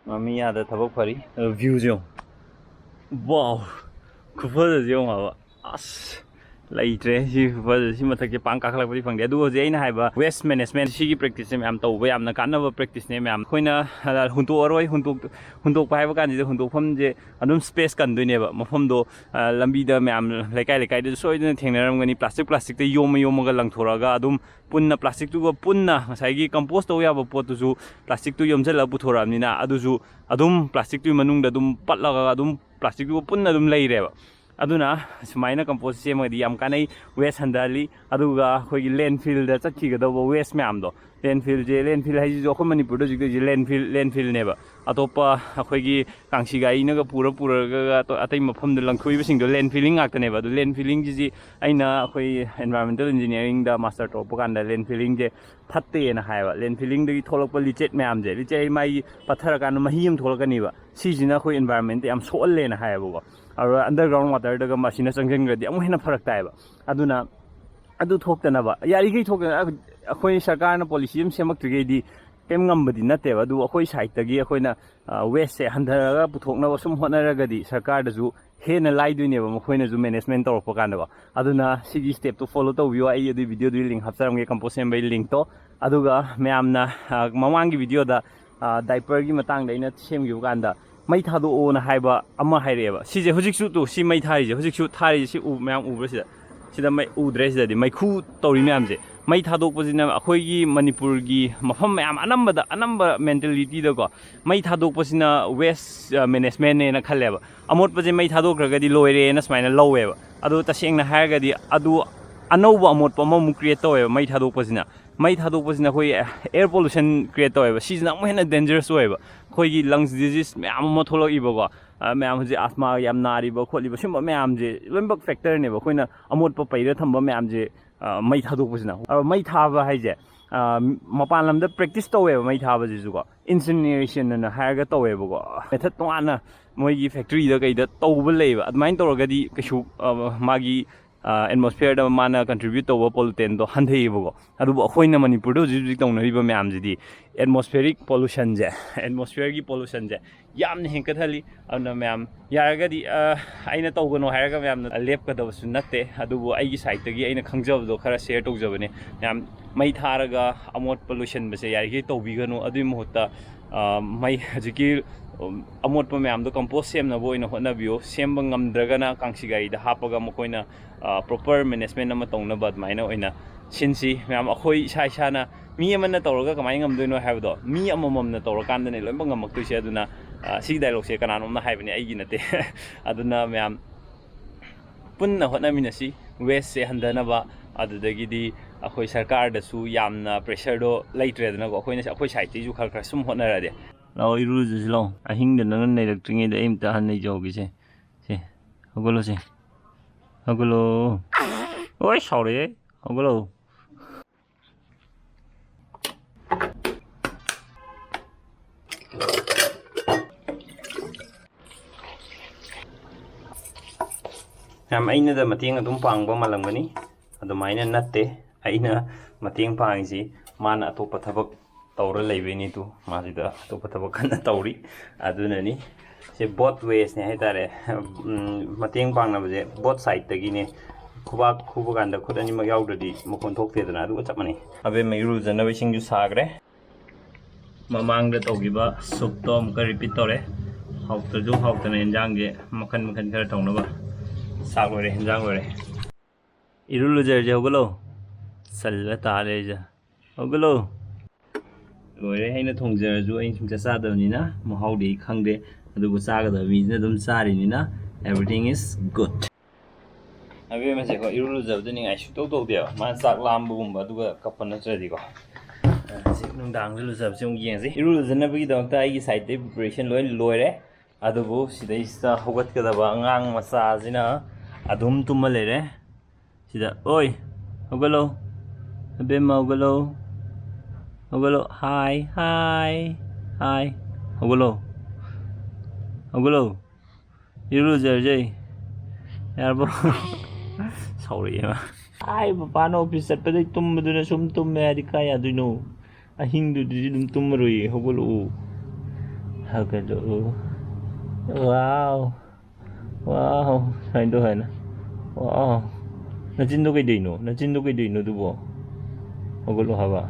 ꯃꯃꯤ ꯌꯥꯗ ꯊꯕꯛ ꯐꯔꯤ꯫ ꯑꯗꯣ viewꯁꯦ ꯌꯦꯡꯉꯣ꯫ Wow! ꯈꯨꯐꯖꯁꯦ ꯌꯦꯡꯉꯣ ꯍꯥꯏꯕ꯫ ꯑꯁ! ꯂꯩꯇ꯭ꯔꯦ꯫ ꯁꯤ ꯈꯨꯐꯖ-, ꯁꯤ ꯃꯊꯛꯁꯦ ꯄꯥꯡ ꯀꯥꯈꯠꯂꯛꯄꯗꯤ ꯐꯪꯗꯦ꯫ ꯑꯗꯨꯒ ꯍꯧꯖꯤꯛ ꯑꯩꯅ ꯍꯥꯏꯕ waste management, ꯁꯤꯒꯤ practiceꯁꯦ ꯃꯌꯥꯝ ꯇꯧꯕ ꯌꯥꯝꯅ ꯀꯥꯟꯅꯕ practiceꯅꯦ ꯃꯌꯥꯝ꯫ ꯑꯩꯈꯣꯏꯅ, ꯑ, ꯍꯨꯟꯇꯣꯛꯑꯔꯣꯏ, ꯍꯨꯟꯇꯣꯛ-, ꯍꯨꯟꯇꯣꯛꯄ ꯍꯥꯏꯕ ꯀꯥꯟꯁꯤꯗ ꯍꯨꯟꯗꯣꯛꯐꯝꯁꯦ ꯑꯗꯨꯝ space ꯀꯟꯗꯣꯏꯅꯦꯕ꯫ ꯃꯐꯝꯗꯣ, ꯑ, ꯂꯝꯕꯤꯗ ꯃꯌꯥꯝ ꯂꯩꯀꯥꯏ ꯂꯩꯀꯥꯏꯗꯁꯨ ꯁꯣꯏꯗꯅ ꯊꯦꯡꯅꯔꯝꯒꯅꯤ꯫ Plastic, plasticꯇ ꯌꯣꯝꯃ ꯌꯣꯝꯃꯒ ꯂꯪꯊꯣꯔꯛꯑꯒ ꯑꯗꯨꯝ ꯄꯨꯟꯅ plasticꯇꯨꯒ ꯄꯨꯟꯅ ꯉꯁꯥꯏꯒꯤ compose ꯇꯧ ꯌꯥꯕ ꯄꯣꯠꯇꯨꯁꯨ plasticꯇꯨ ꯌꯣꯝꯁꯤꯜꯂꯒ ꯄꯨꯊꯣꯔꯛꯑꯕꯅꯤꯅ ꯑꯗꯨꯁꯨ ꯑꯗꯨꯝ plasticꯇꯨꯒꯤ ꯃꯅꯨꯡꯗ ꯑꯗꯨꯝ ꯄꯠꯂꯒ ꯑꯗꯨꯝ plasticꯇꯨꯒ ꯄꯨꯟꯅ ꯑꯗꯨꯝ ꯂꯩꯔꯦꯕ꯫ ꯑꯗꯨꯅ ꯁꯨꯃꯥꯏꯅ compose ꯁꯦꯝꯃꯒꯗꯤ ꯌꯥꯝ ꯀꯥꯟꯅꯩ, waste ꯍꯟꯊꯍꯜꯂꯤ꯫ ꯑꯗꯨꯒ ꯑꯩꯈꯣꯏꯒꯤ landfillꯗ ꯆꯠꯈꯤꯒꯗꯧꯕ waste ꯃꯌꯥꯝꯗꯣ, landfillꯁꯦ, landfill ꯍꯥꯏꯁꯤꯁꯨ ꯑꯩꯈꯣꯏ ꯃꯅꯤꯄꯨꯔꯗ ꯍꯧꯖꯤꯛ ꯇꯧꯔꯤꯁꯦ landfill, landfillꯅꯦꯕ꯫ ꯑꯇꯣꯞꯄ ꯑꯩꯈꯣꯏꯒꯤ ꯀꯥꯡꯁꯤ ꯒꯥꯔꯤꯅꯒ ꯄꯨꯔ ꯄꯨꯔꯒ ꯑꯇꯣ-, ꯑꯇꯩ ꯃꯐꯝꯗ ꯂꯪꯊꯣꯛꯏꯕꯁꯤꯡꯗꯣ landfilling ꯉꯥꯛꯇꯅꯦꯕ꯫ ꯑꯗꯣ landfillingꯁꯤꯗꯤ ꯑꯩꯅ ꯑꯩꯈꯣꯏ environmental engineeringꯗ master ꯇꯧꯔꯛꯄ ꯀꯥꯟꯗ landfillingꯁꯦ ꯐꯠꯇꯦꯅ ꯍꯥꯏꯌꯦꯕ꯫ Landfillingꯗꯒꯤ ꯊꯣꯛꯂꯛꯄ leachate ꯃꯌꯥꯝꯁꯦ, leachate ꯍꯥꯏꯗꯤ ꯃꯥꯒꯤ ꯄꯠꯊꯔꯀꯥꯟꯗ ꯃꯍꯤ ꯑꯃ ꯊꯣꯛꯂꯛꯀꯅꯤꯕ, ꯁꯤꯁꯤꯅ ꯑꯩꯈꯣꯏ environmentꯇ ꯌꯥꯝ ꯁꯣꯛꯍꯜꯂꯦꯅ ꯍꯥꯏꯌꯦꯕꯀꯣ꯫ ꯑꯗꯨꯒ underground waterꯗꯒ ꯃꯁꯤꯅ ꯆꯪꯁꯤꯟꯈ꯭ꯔꯗꯤ ꯑꯃꯨꯛ ꯍꯦꯟꯅ ꯐꯔꯛ ꯇꯥꯏꯌꯦꯕ꯫ ꯑꯗꯨꯅ ꯑꯗꯨ ꯊꯣꯛꯇꯅꯕ, ꯌꯥꯔꯤꯈꯩ ꯊꯣꯛꯇꯅ, ꯑꯩꯈꯣꯏ ꯁꯔꯀꯥꯔꯅ policy ꯑꯃ ꯁꯦꯝꯃꯛꯇ꯭ꯔꯤꯈꯩꯗꯤ ꯀꯩꯝ ꯉꯝꯕꯗꯤ ꯅꯠꯇꯦꯕ꯫ ꯑꯗꯨꯕꯨ ꯑꯩꯈꯣꯏ sideꯇꯒꯤ ꯑꯩꯈꯣꯏꯅ, ꯑ, wasteꯁꯦ ꯍꯟꯊꯔꯒ ꯄꯨꯊꯣꯛꯅꯕ ꯁꯨꯝ ꯍꯣꯠꯅꯔꯒꯗꯤ ꯁꯔꯀꯥꯔꯗꯁꯨ ꯍꯦꯟꯅ ꯂꯥꯏꯗꯣꯏꯅꯦꯕ, ꯃꯈꯣꯏꯅꯁꯨ management ꯇꯧꯔꯛꯄ ꯀꯥꯟꯗꯀꯣ꯫ ꯑꯗꯨꯅ ꯁꯤꯒꯤ stepꯇꯣ follow ꯇꯧꯕꯤꯌꯣ꯫ ꯑꯩ ꯑꯗꯨꯒꯤ videoꯗꯨꯒꯤ link ꯍꯥꯞꯆꯔꯝꯒꯦ, compose ꯁꯦꯝꯕꯒꯤ linkꯇꯣ꯫ ꯑꯗꯨꯒ ꯃꯌꯥꯝꯅ, ꯑ, ꯃꯃꯥꯡꯒꯤ videoꯗ, ꯑ, diaperꯒꯤ ꯃꯇꯥꯡꯗ ꯑꯩꯅ ꯁꯦꯝꯈꯤꯕ ꯀꯥꯟꯗ ꯃꯩ ꯊꯥꯗꯣꯛꯑꯣꯅ ꯍꯥꯏꯕ ꯑꯃ ꯍꯥꯏꯔꯛꯑꯦꯕ꯫ ꯁꯤꯁꯦ ꯍꯧꯖꯤꯛꯁꯨ ꯇꯨ, ꯁꯤ ꯃꯩ ꯊꯥꯔꯤꯁꯦ, ꯍꯧꯖꯤꯛꯁꯨ ꯊꯥꯔꯤꯁꯦ, ꯁꯤ ꯎ-, ꯃꯌꯥꯝ ꯎꯕ꯭ꯔꯥ ꯁꯤꯗ? ꯁꯤꯗ ꯃꯩ ꯎꯗ꯭ꯔꯦ, ꯁꯤꯗꯗꯤ ꯃꯩꯈꯨ ꯇꯧꯔꯤ ꯃꯌꯥꯝꯁꯦ꯫ ꯃꯩ ꯊꯥꯗꯣꯛꯄꯁꯤꯅ ꯑꯩꯈꯣꯏꯒꯤ ꯃꯅꯤꯄꯨꯔꯒꯤ ꯃꯐꯝ ꯃꯌꯥꯝ ꯑꯅꯝꯕꯗ, ꯑꯅꯝꯕ mentalityꯗꯀꯣ, ꯃꯩ ꯊꯥꯗꯣꯛꯄꯁꯤꯅ waste, ꯑ, managementꯅꯦꯅ ꯈꯜꯂꯦꯕ꯫ ꯑꯃꯣꯠꯄꯁꯦ ꯃꯩ ꯊꯥꯗꯣꯛꯈ꯭ꯔꯒꯗꯤ ꯂꯣꯏꯔꯦꯅ ꯁꯨꯃꯥꯏꯅ ꯂꯧꯋꯦꯕ꯫ ꯑꯗꯣ ꯇꯁꯦꯡꯅ ꯍꯥꯏꯔꯒꯗꯤ ꯑꯗꯨ ꯑꯅꯧꯕ ꯑꯃꯣꯠꯄ ꯑꯃꯃꯨꯛ create ꯇꯧꯋꯦꯕ ꯃꯩ ꯊꯥꯗꯣꯛꯄꯁꯤꯅ꯫ ꯃꯩ ꯊꯥꯗꯣꯛꯄꯁꯤꯅ ꯑꯩꯈꯣꯏ air pollution create ꯇꯧꯋꯦꯕ꯫ ꯁꯤꯁꯤꯅ ꯑꯃꯨꯛ ꯍꯦꯟꯅ dangerous ꯑꯣꯏꯌꯦꯕ꯫ ꯑꯩꯈꯣꯏꯒꯤ lungs disease ꯃꯌꯥꯝ ꯑꯃ ꯊꯣꯛꯂꯛꯏꯕꯀꯣ꯫ ꯑ, ꯃꯌꯥꯝ ꯍꯧꯖꯤꯛ asthma ꯌꯥꯝ ꯅꯥꯔꯤꯕ ꯈꯣꯠꯂꯤꯕ ꯁꯨꯝꯕ ꯃꯌꯥꯝꯁꯦ ꯂꯣꯏꯅꯃꯛ factorꯅꯦꯕ꯫ ꯑꯩꯈꯣꯏꯅ ꯑꯃꯣꯠꯄ ꯄꯩꯔ ꯊꯝꯕ ꯃꯌꯥꯝꯁꯦ, ꯑ, ꯃꯩ ꯊꯥꯗꯣꯛꯄꯁꯤꯅ꯫ ꯑ, ꯃꯩ ꯊꯥꯕ ꯍꯥꯏꯁꯦ ꯃꯄꯥꯟ ꯂꯝꯗ ꯄ꯭ꯔꯦꯛꯇꯤꯁ ꯇꯧꯋꯦꯕ ꯃꯩ ꯊꯥꯕꯁꯤꯁꯨꯀꯣ, ꯏꯟꯁꯤꯅꯔꯦꯁꯟ ꯑꯅ ꯍꯥꯏꯔꯒ ꯇꯧꯋꯦꯕꯀꯣ꯫ ꯃꯦꯊꯠ ꯇꯣꯉꯥꯟꯅ ꯃꯣꯏꯒꯤ ꯐꯦꯛꯇ꯭ꯔꯤꯗ ꯀꯩꯗ ꯇꯧꯕ ꯂꯩꯕ, ꯑꯗꯨꯃꯥꯏꯅ ꯇꯧꯔꯒꯗꯤ ꯀꯩꯁꯨ ꯃꯥꯒꯤ ꯑꯦꯠꯃꯣꯁꯐꯤꯌꯔꯗ ꯃꯥꯅ ꯀꯟꯇ꯭ꯔꯤꯕ꯭ꯌꯨꯠ ꯇꯧꯕ ꯄꯣꯂꯨꯇꯦꯟꯗꯣ ꯍꯟꯊꯩꯌꯦꯕꯀꯣ꯫ ꯑꯗꯨꯕꯨ ꯑꯩꯈꯣꯏꯅ ꯃꯅꯤꯄꯨꯔꯗ ꯍꯧꯖꯤꯛ ꯍꯧꯖꯤꯛ ꯇꯧꯅꯔꯤꯕ ꯃꯌꯥꯝꯁꯤꯗꯤ ꯑꯦꯠꯃꯣꯁꯐꯤꯌꯔꯤꯛ ꯄꯣꯂꯨꯁꯟꯁꯦ, ꯑꯦꯠꯃꯣꯁꯐꯤꯌꯔꯒꯤ ꯄꯣꯂꯨꯁꯟꯁꯦ ꯌꯥꯝꯅ ꯍꯦꯟꯀꯠꯍꯜꯂꯤ꯫ ꯑꯗꯨꯅ ꯃꯌꯥꯝ ꯌꯥꯔꯒꯗꯤ, ꯑꯩꯅ ꯇꯧꯒꯅꯣ ꯍꯥꯏꯔꯒ ꯃꯌꯥꯝꯅ ꯂꯦꯞꯀꯗꯕꯁꯨ ꯅꯠꯇꯦ, ꯑꯗꯨꯕꯨ ꯑꯩꯒꯤ ꯁꯥꯏꯠꯇꯒꯤ ꯑꯩꯅ ꯈꯪꯖꯕꯗꯣ ꯈꯔ ꯁꯦꯌꯔ ꯇꯧꯖꯕꯅꯦ꯫ ꯃꯌꯥꯝ ꯃꯩ ꯊꯥꯔꯒ ꯑꯃꯣꯠꯄ ꯂꯣꯏꯁꯤꯟꯕꯁꯦ ꯌꯥꯔꯤꯈꯩ ꯇꯧꯕꯤꯒꯅꯨ꯫ ꯑꯗꯨꯒꯤ ꯃꯍꯨꯠꯇ ꯃꯩ ꯍꯧꯖꯤꯛꯀꯤ ꯑꯃꯣꯠꯄ ꯃꯌꯥꯝꯗꯣ ꯀꯝꯄꯣꯁ ꯁꯦꯝꯅꯕ ꯑꯣꯏꯅ ꯍꯣꯠꯅꯕꯤꯌꯨ꯫ ꯁꯦꯝꯕ ꯉꯝꯗ꯭ꯔꯒꯅ ꯀꯥꯡꯁꯤ ꯒꯥꯔꯤꯗ ꯍꯥꯞꯄꯒ ꯃꯈꯣꯏꯅ ꯄ꯭ꯔꯣꯄꯔ ꯃꯦꯅꯦꯖꯃꯦꯟ ꯑꯃ ꯇꯧꯅꯕ ꯑꯗꯨꯃꯥꯏꯅ ꯑꯣꯏꯅ ꯁꯤꯟꯁꯤ꯫ ꯃꯌꯥꯝ ꯑꯩꯈꯣꯏ ꯏꯁꯥ ꯏꯁꯥꯅ ꯃꯤ ꯑꯃꯅ ꯇꯧꯔꯒ ꯀꯃꯥꯏꯅ ꯉꯝꯗꯣꯏꯅꯣ ꯍꯥꯏꯕꯗꯣ, ꯃꯤ ꯑꯃꯃꯝꯅ ꯇꯧꯔꯀꯥꯟꯗꯅꯦ ꯂꯣꯏꯅꯃꯛ ꯉꯝꯃꯛꯇꯣꯏꯁꯦ꯫ ꯑꯗꯨꯅ ꯁꯤꯒꯤ ꯗꯥꯏꯂꯣꯛꯁꯦ ꯀꯅꯥꯅꯣꯝꯅ ꯍꯥꯏꯕꯅꯦ, ꯑꯩꯒꯤ ꯅꯠꯇꯦ꯫ ꯑꯗꯨꯅ ꯃꯌꯥꯝ ꯄꯨꯟꯅ ꯍꯣꯠꯅꯃꯤꯟꯅꯁꯤ ꯋꯦꯁꯁꯦ ꯍꯟꯊꯅꯕ꯫ ꯑꯗꯨꯗꯒꯤꯗꯤ ꯑꯩꯈꯣꯏ ꯁꯔꯀꯥꯔꯗꯁꯨ ꯌꯥꯝꯅ ꯄ꯭ꯔꯦꯁꯔꯗꯣ ꯂꯩꯇ꯭ꯔꯦꯗꯅꯀꯣ꯫ ꯑꯩꯈꯣꯏꯅ ꯑꯩꯈꯣꯏ ꯁꯥꯏꯠꯇꯒꯤꯁꯨ ꯈꯔ ꯈꯔ ꯁꯨꯝ ꯍꯣꯠꯅꯔꯗꯤ꯫ ꯂꯥꯛꯑꯣ, ꯏꯔꯨꯖꯁꯤ ꯂꯥꯛꯑꯣ꯫ ꯑꯍꯤꯡꯗ ꯅꯪꯅ ꯅꯩꯔꯛꯇ꯭ꯔꯤꯉꯩꯗ ꯑꯩ ꯑꯝꯇ ꯍꯥꯟꯅ ꯅꯩꯖꯍꯧꯒꯦꯁꯦ꯫ ꯁꯦ, ꯍꯧꯒꯠꯂꯣꯁꯦ꯫ ꯍꯧꯒꯠꯂꯣ꯫ ꯑꯣꯏ, ꯁꯥꯎꯔꯛꯑꯦ꯫ ꯍꯧꯒꯠꯂꯣ꯫ ꯌꯥꯝ ꯑꯩꯅꯗ ꯃꯇꯦꯡ ꯑꯗꯨꯝ ꯄꯥꯡꯕ ꯃꯥꯜꯂꯝꯒꯅꯤ꯫ ꯑꯗꯨꯃꯥꯏꯅ ꯅꯠꯇꯦ꯫ ꯑꯩꯅ ꯃꯇꯦꯡ ꯄꯥꯡꯉꯤꯁꯤ ꯃꯥꯅ ꯑꯇꯣꯞꯄ ꯊꯕꯛ ꯇꯧꯔ ꯂꯩꯕꯩꯅꯤ꯫ ꯇꯨ ꯃꯥꯁꯤꯗ ꯑꯇꯣꯞꯄ ꯊꯕꯛ ꯀꯟꯅ ꯇꯧꯔꯤ꯫ ꯑꯗꯨꯅꯅꯤ꯫ ꯁꯤ ꯕꯣꯠ ꯋꯦꯁꯅꯦ ꯍꯥꯏꯇꯥꯔꯦ꯫ ꯎꯝ, ꯃꯇꯦꯡ ꯄꯥꯡꯅꯕꯁꯦ ꯕꯣꯠ ꯁꯥꯏꯠꯇꯒꯤꯅꯦ꯫ ꯈꯨꯕꯥꯛ ꯈꯨꯕ ꯀꯥꯟꯗ ꯈꯨꯠ ꯑꯅꯤꯃꯛ ꯌꯥꯎꯗ꯭ꯔꯗꯤ ꯃꯈꯣꯟ ꯊꯣꯛꯇꯦꯗꯅ꯫ ꯑꯗꯨꯒ ꯆꯞ ꯃꯥꯟꯅꯩ꯫ ꯑꯕꯦꯝꯃ ꯏꯔꯨꯖꯅꯕ ꯏꯁꯤꯡꯁꯨ ꯁꯥꯈ꯭ꯔꯦ꯫ ꯃꯃꯥꯡꯗ ꯇꯧꯈꯤꯕ ꯁꯨꯞꯇꯣ ꯑꯃꯨꯛꯀ ꯔꯤꯄꯤꯠ ꯇꯧꯔꯦ꯫ ꯍꯥꯎꯇ꯭ꯔꯁꯨ ꯍꯥꯎꯇꯅ ꯏꯟꯖꯥꯡꯁꯦ ꯃꯈꯟ ꯃꯈꯟ ꯈꯔ ꯇꯧꯅꯕ꯫ ꯆꯥꯛ ꯂꯣꯏꯔꯦ, ꯏꯟꯖꯥꯡ ꯂꯣꯏꯔꯦ꯫ ꯏꯔꯨ ꯂꯨꯖꯔꯁꯦ, ꯍꯧꯒꯠꯂꯣ꯫ ꯆꯜꯂ ꯇꯥ ꯂꯩꯔꯤꯁꯦ꯫ ꯍꯧꯒꯠꯂꯣ꯫ ꯂꯣꯏꯔꯦ, ꯑꯩꯅ ꯊꯣꯡꯖꯔꯁꯨ ꯑꯩꯅ ꯁꯨꯡꯆꯥ ꯆꯥꯗꯕꯅꯤꯅ ꯃꯍꯥꯎꯗꯤ ꯑꯩ ꯈꯪꯗꯦ꯫ ꯑꯗꯨꯕꯨ ꯆꯥꯒꯗꯕ ꯃꯤꯁꯤꯅ ꯑꯗꯨꯝ ꯆꯥꯔꯤꯅꯤꯅ everything is good꯫ ꯑꯕꯦꯝꯃꯁꯦꯀꯣ, ꯏꯔꯨ ꯂꯨꯖꯕꯗ ꯅꯤꯡꯉꯥꯏ ꯁꯨꯡꯇꯧ ꯇꯧꯗꯦꯕ꯫ ꯃꯥꯅ ꯆꯥꯛ ꯂꯥꯝꯕꯒꯨꯝꯕ ꯑꯗꯨꯒ ꯀꯞꯄ ꯅꯠꯇ꯭ꯔꯗꯤꯀꯣ꯫ ꯑ, ꯁꯤ ꯅꯨꯡꯗꯥꯡꯗ ꯂꯨꯖꯕꯁꯦ ꯑꯃꯨꯛ ꯌꯦꯡꯁꯤ꯫ ꯏꯔꯨ ꯂꯨꯖꯅꯕꯒꯤꯗꯃꯛꯇ ꯑꯩꯒꯤ ꯁꯥꯏꯠꯇꯩ ꯄ꯭ꯔꯤꯄꯦꯔꯦꯁꯟ ꯂꯣꯏ ꯂꯣꯏꯔꯦ꯫ ꯑꯗꯨꯕꯨ ꯁꯤꯗꯩꯁꯤꯗ ꯍꯧꯒꯠꯀꯗꯕ ꯑꯉꯥꯡ ꯃꯆꯥꯁꯤꯅ ꯑꯗꯨꯝ ꯇꯨꯝꯃ ꯂꯩꯔꯦ꯫ ꯁꯤꯗ, "ꯑꯣꯏ, ꯍꯧꯒꯠꯂꯣ, ꯑꯕꯦꯝꯃ, ꯍꯧꯒꯠꯂꯣ, ꯍꯧꯒꯠꯂꯣ꯫ ꯍꯥꯏ, ꯍꯥꯏ, ꯍꯥꯏ꯫ ꯍꯧꯒꯠꯂꯣ꯫ ꯍꯧꯒꯠꯂꯣ꯫ ꯏꯔꯨꯖꯔꯖꯦ꯫ ꯌꯥꯔꯕꯣ? ꯁꯥꯎꯔꯛꯑꯦ ꯃꯥ꯫ ꯑꯥꯏ, ꯄꯄꯥꯅ ꯑꯣꯐꯤꯁ ꯆꯠꯄꯗꯩ ꯇꯨꯝꯕꯗꯨꯅ ꯁꯨꯝ ꯇꯨꯝꯃꯦ ꯍꯥꯏꯗꯤ ꯀꯥꯏ ꯌꯥꯗꯣꯏꯅꯣ? ꯑꯍꯤꯡꯗꯨꯗꯤ ꯑꯗꯨꯝ ꯇꯨꯝꯃꯔꯣꯏꯌꯦ꯫ ꯍꯧꯒꯠꯂꯛꯑꯣ꯫ ꯍꯧꯒꯠꯂꯛꯑꯣ꯫ ꯋꯥꯎ꯫ ꯋꯥꯎ꯫ ꯁꯨꯃꯥꯏꯅ ꯇꯧ ꯍꯥꯏꯅ꯫ ꯋꯥꯎ꯫ ꯅꯆꯤꯟꯗꯣ ꯀꯩꯗꯧꯏꯅꯣ? ꯅꯆꯤꯟꯗꯣ ꯀꯩꯗꯧꯏꯅꯣ ꯑꯗꯨꯕꯣ? ꯍꯧꯒꯠꯂꯣ ꯍꯥꯏꯕ꯫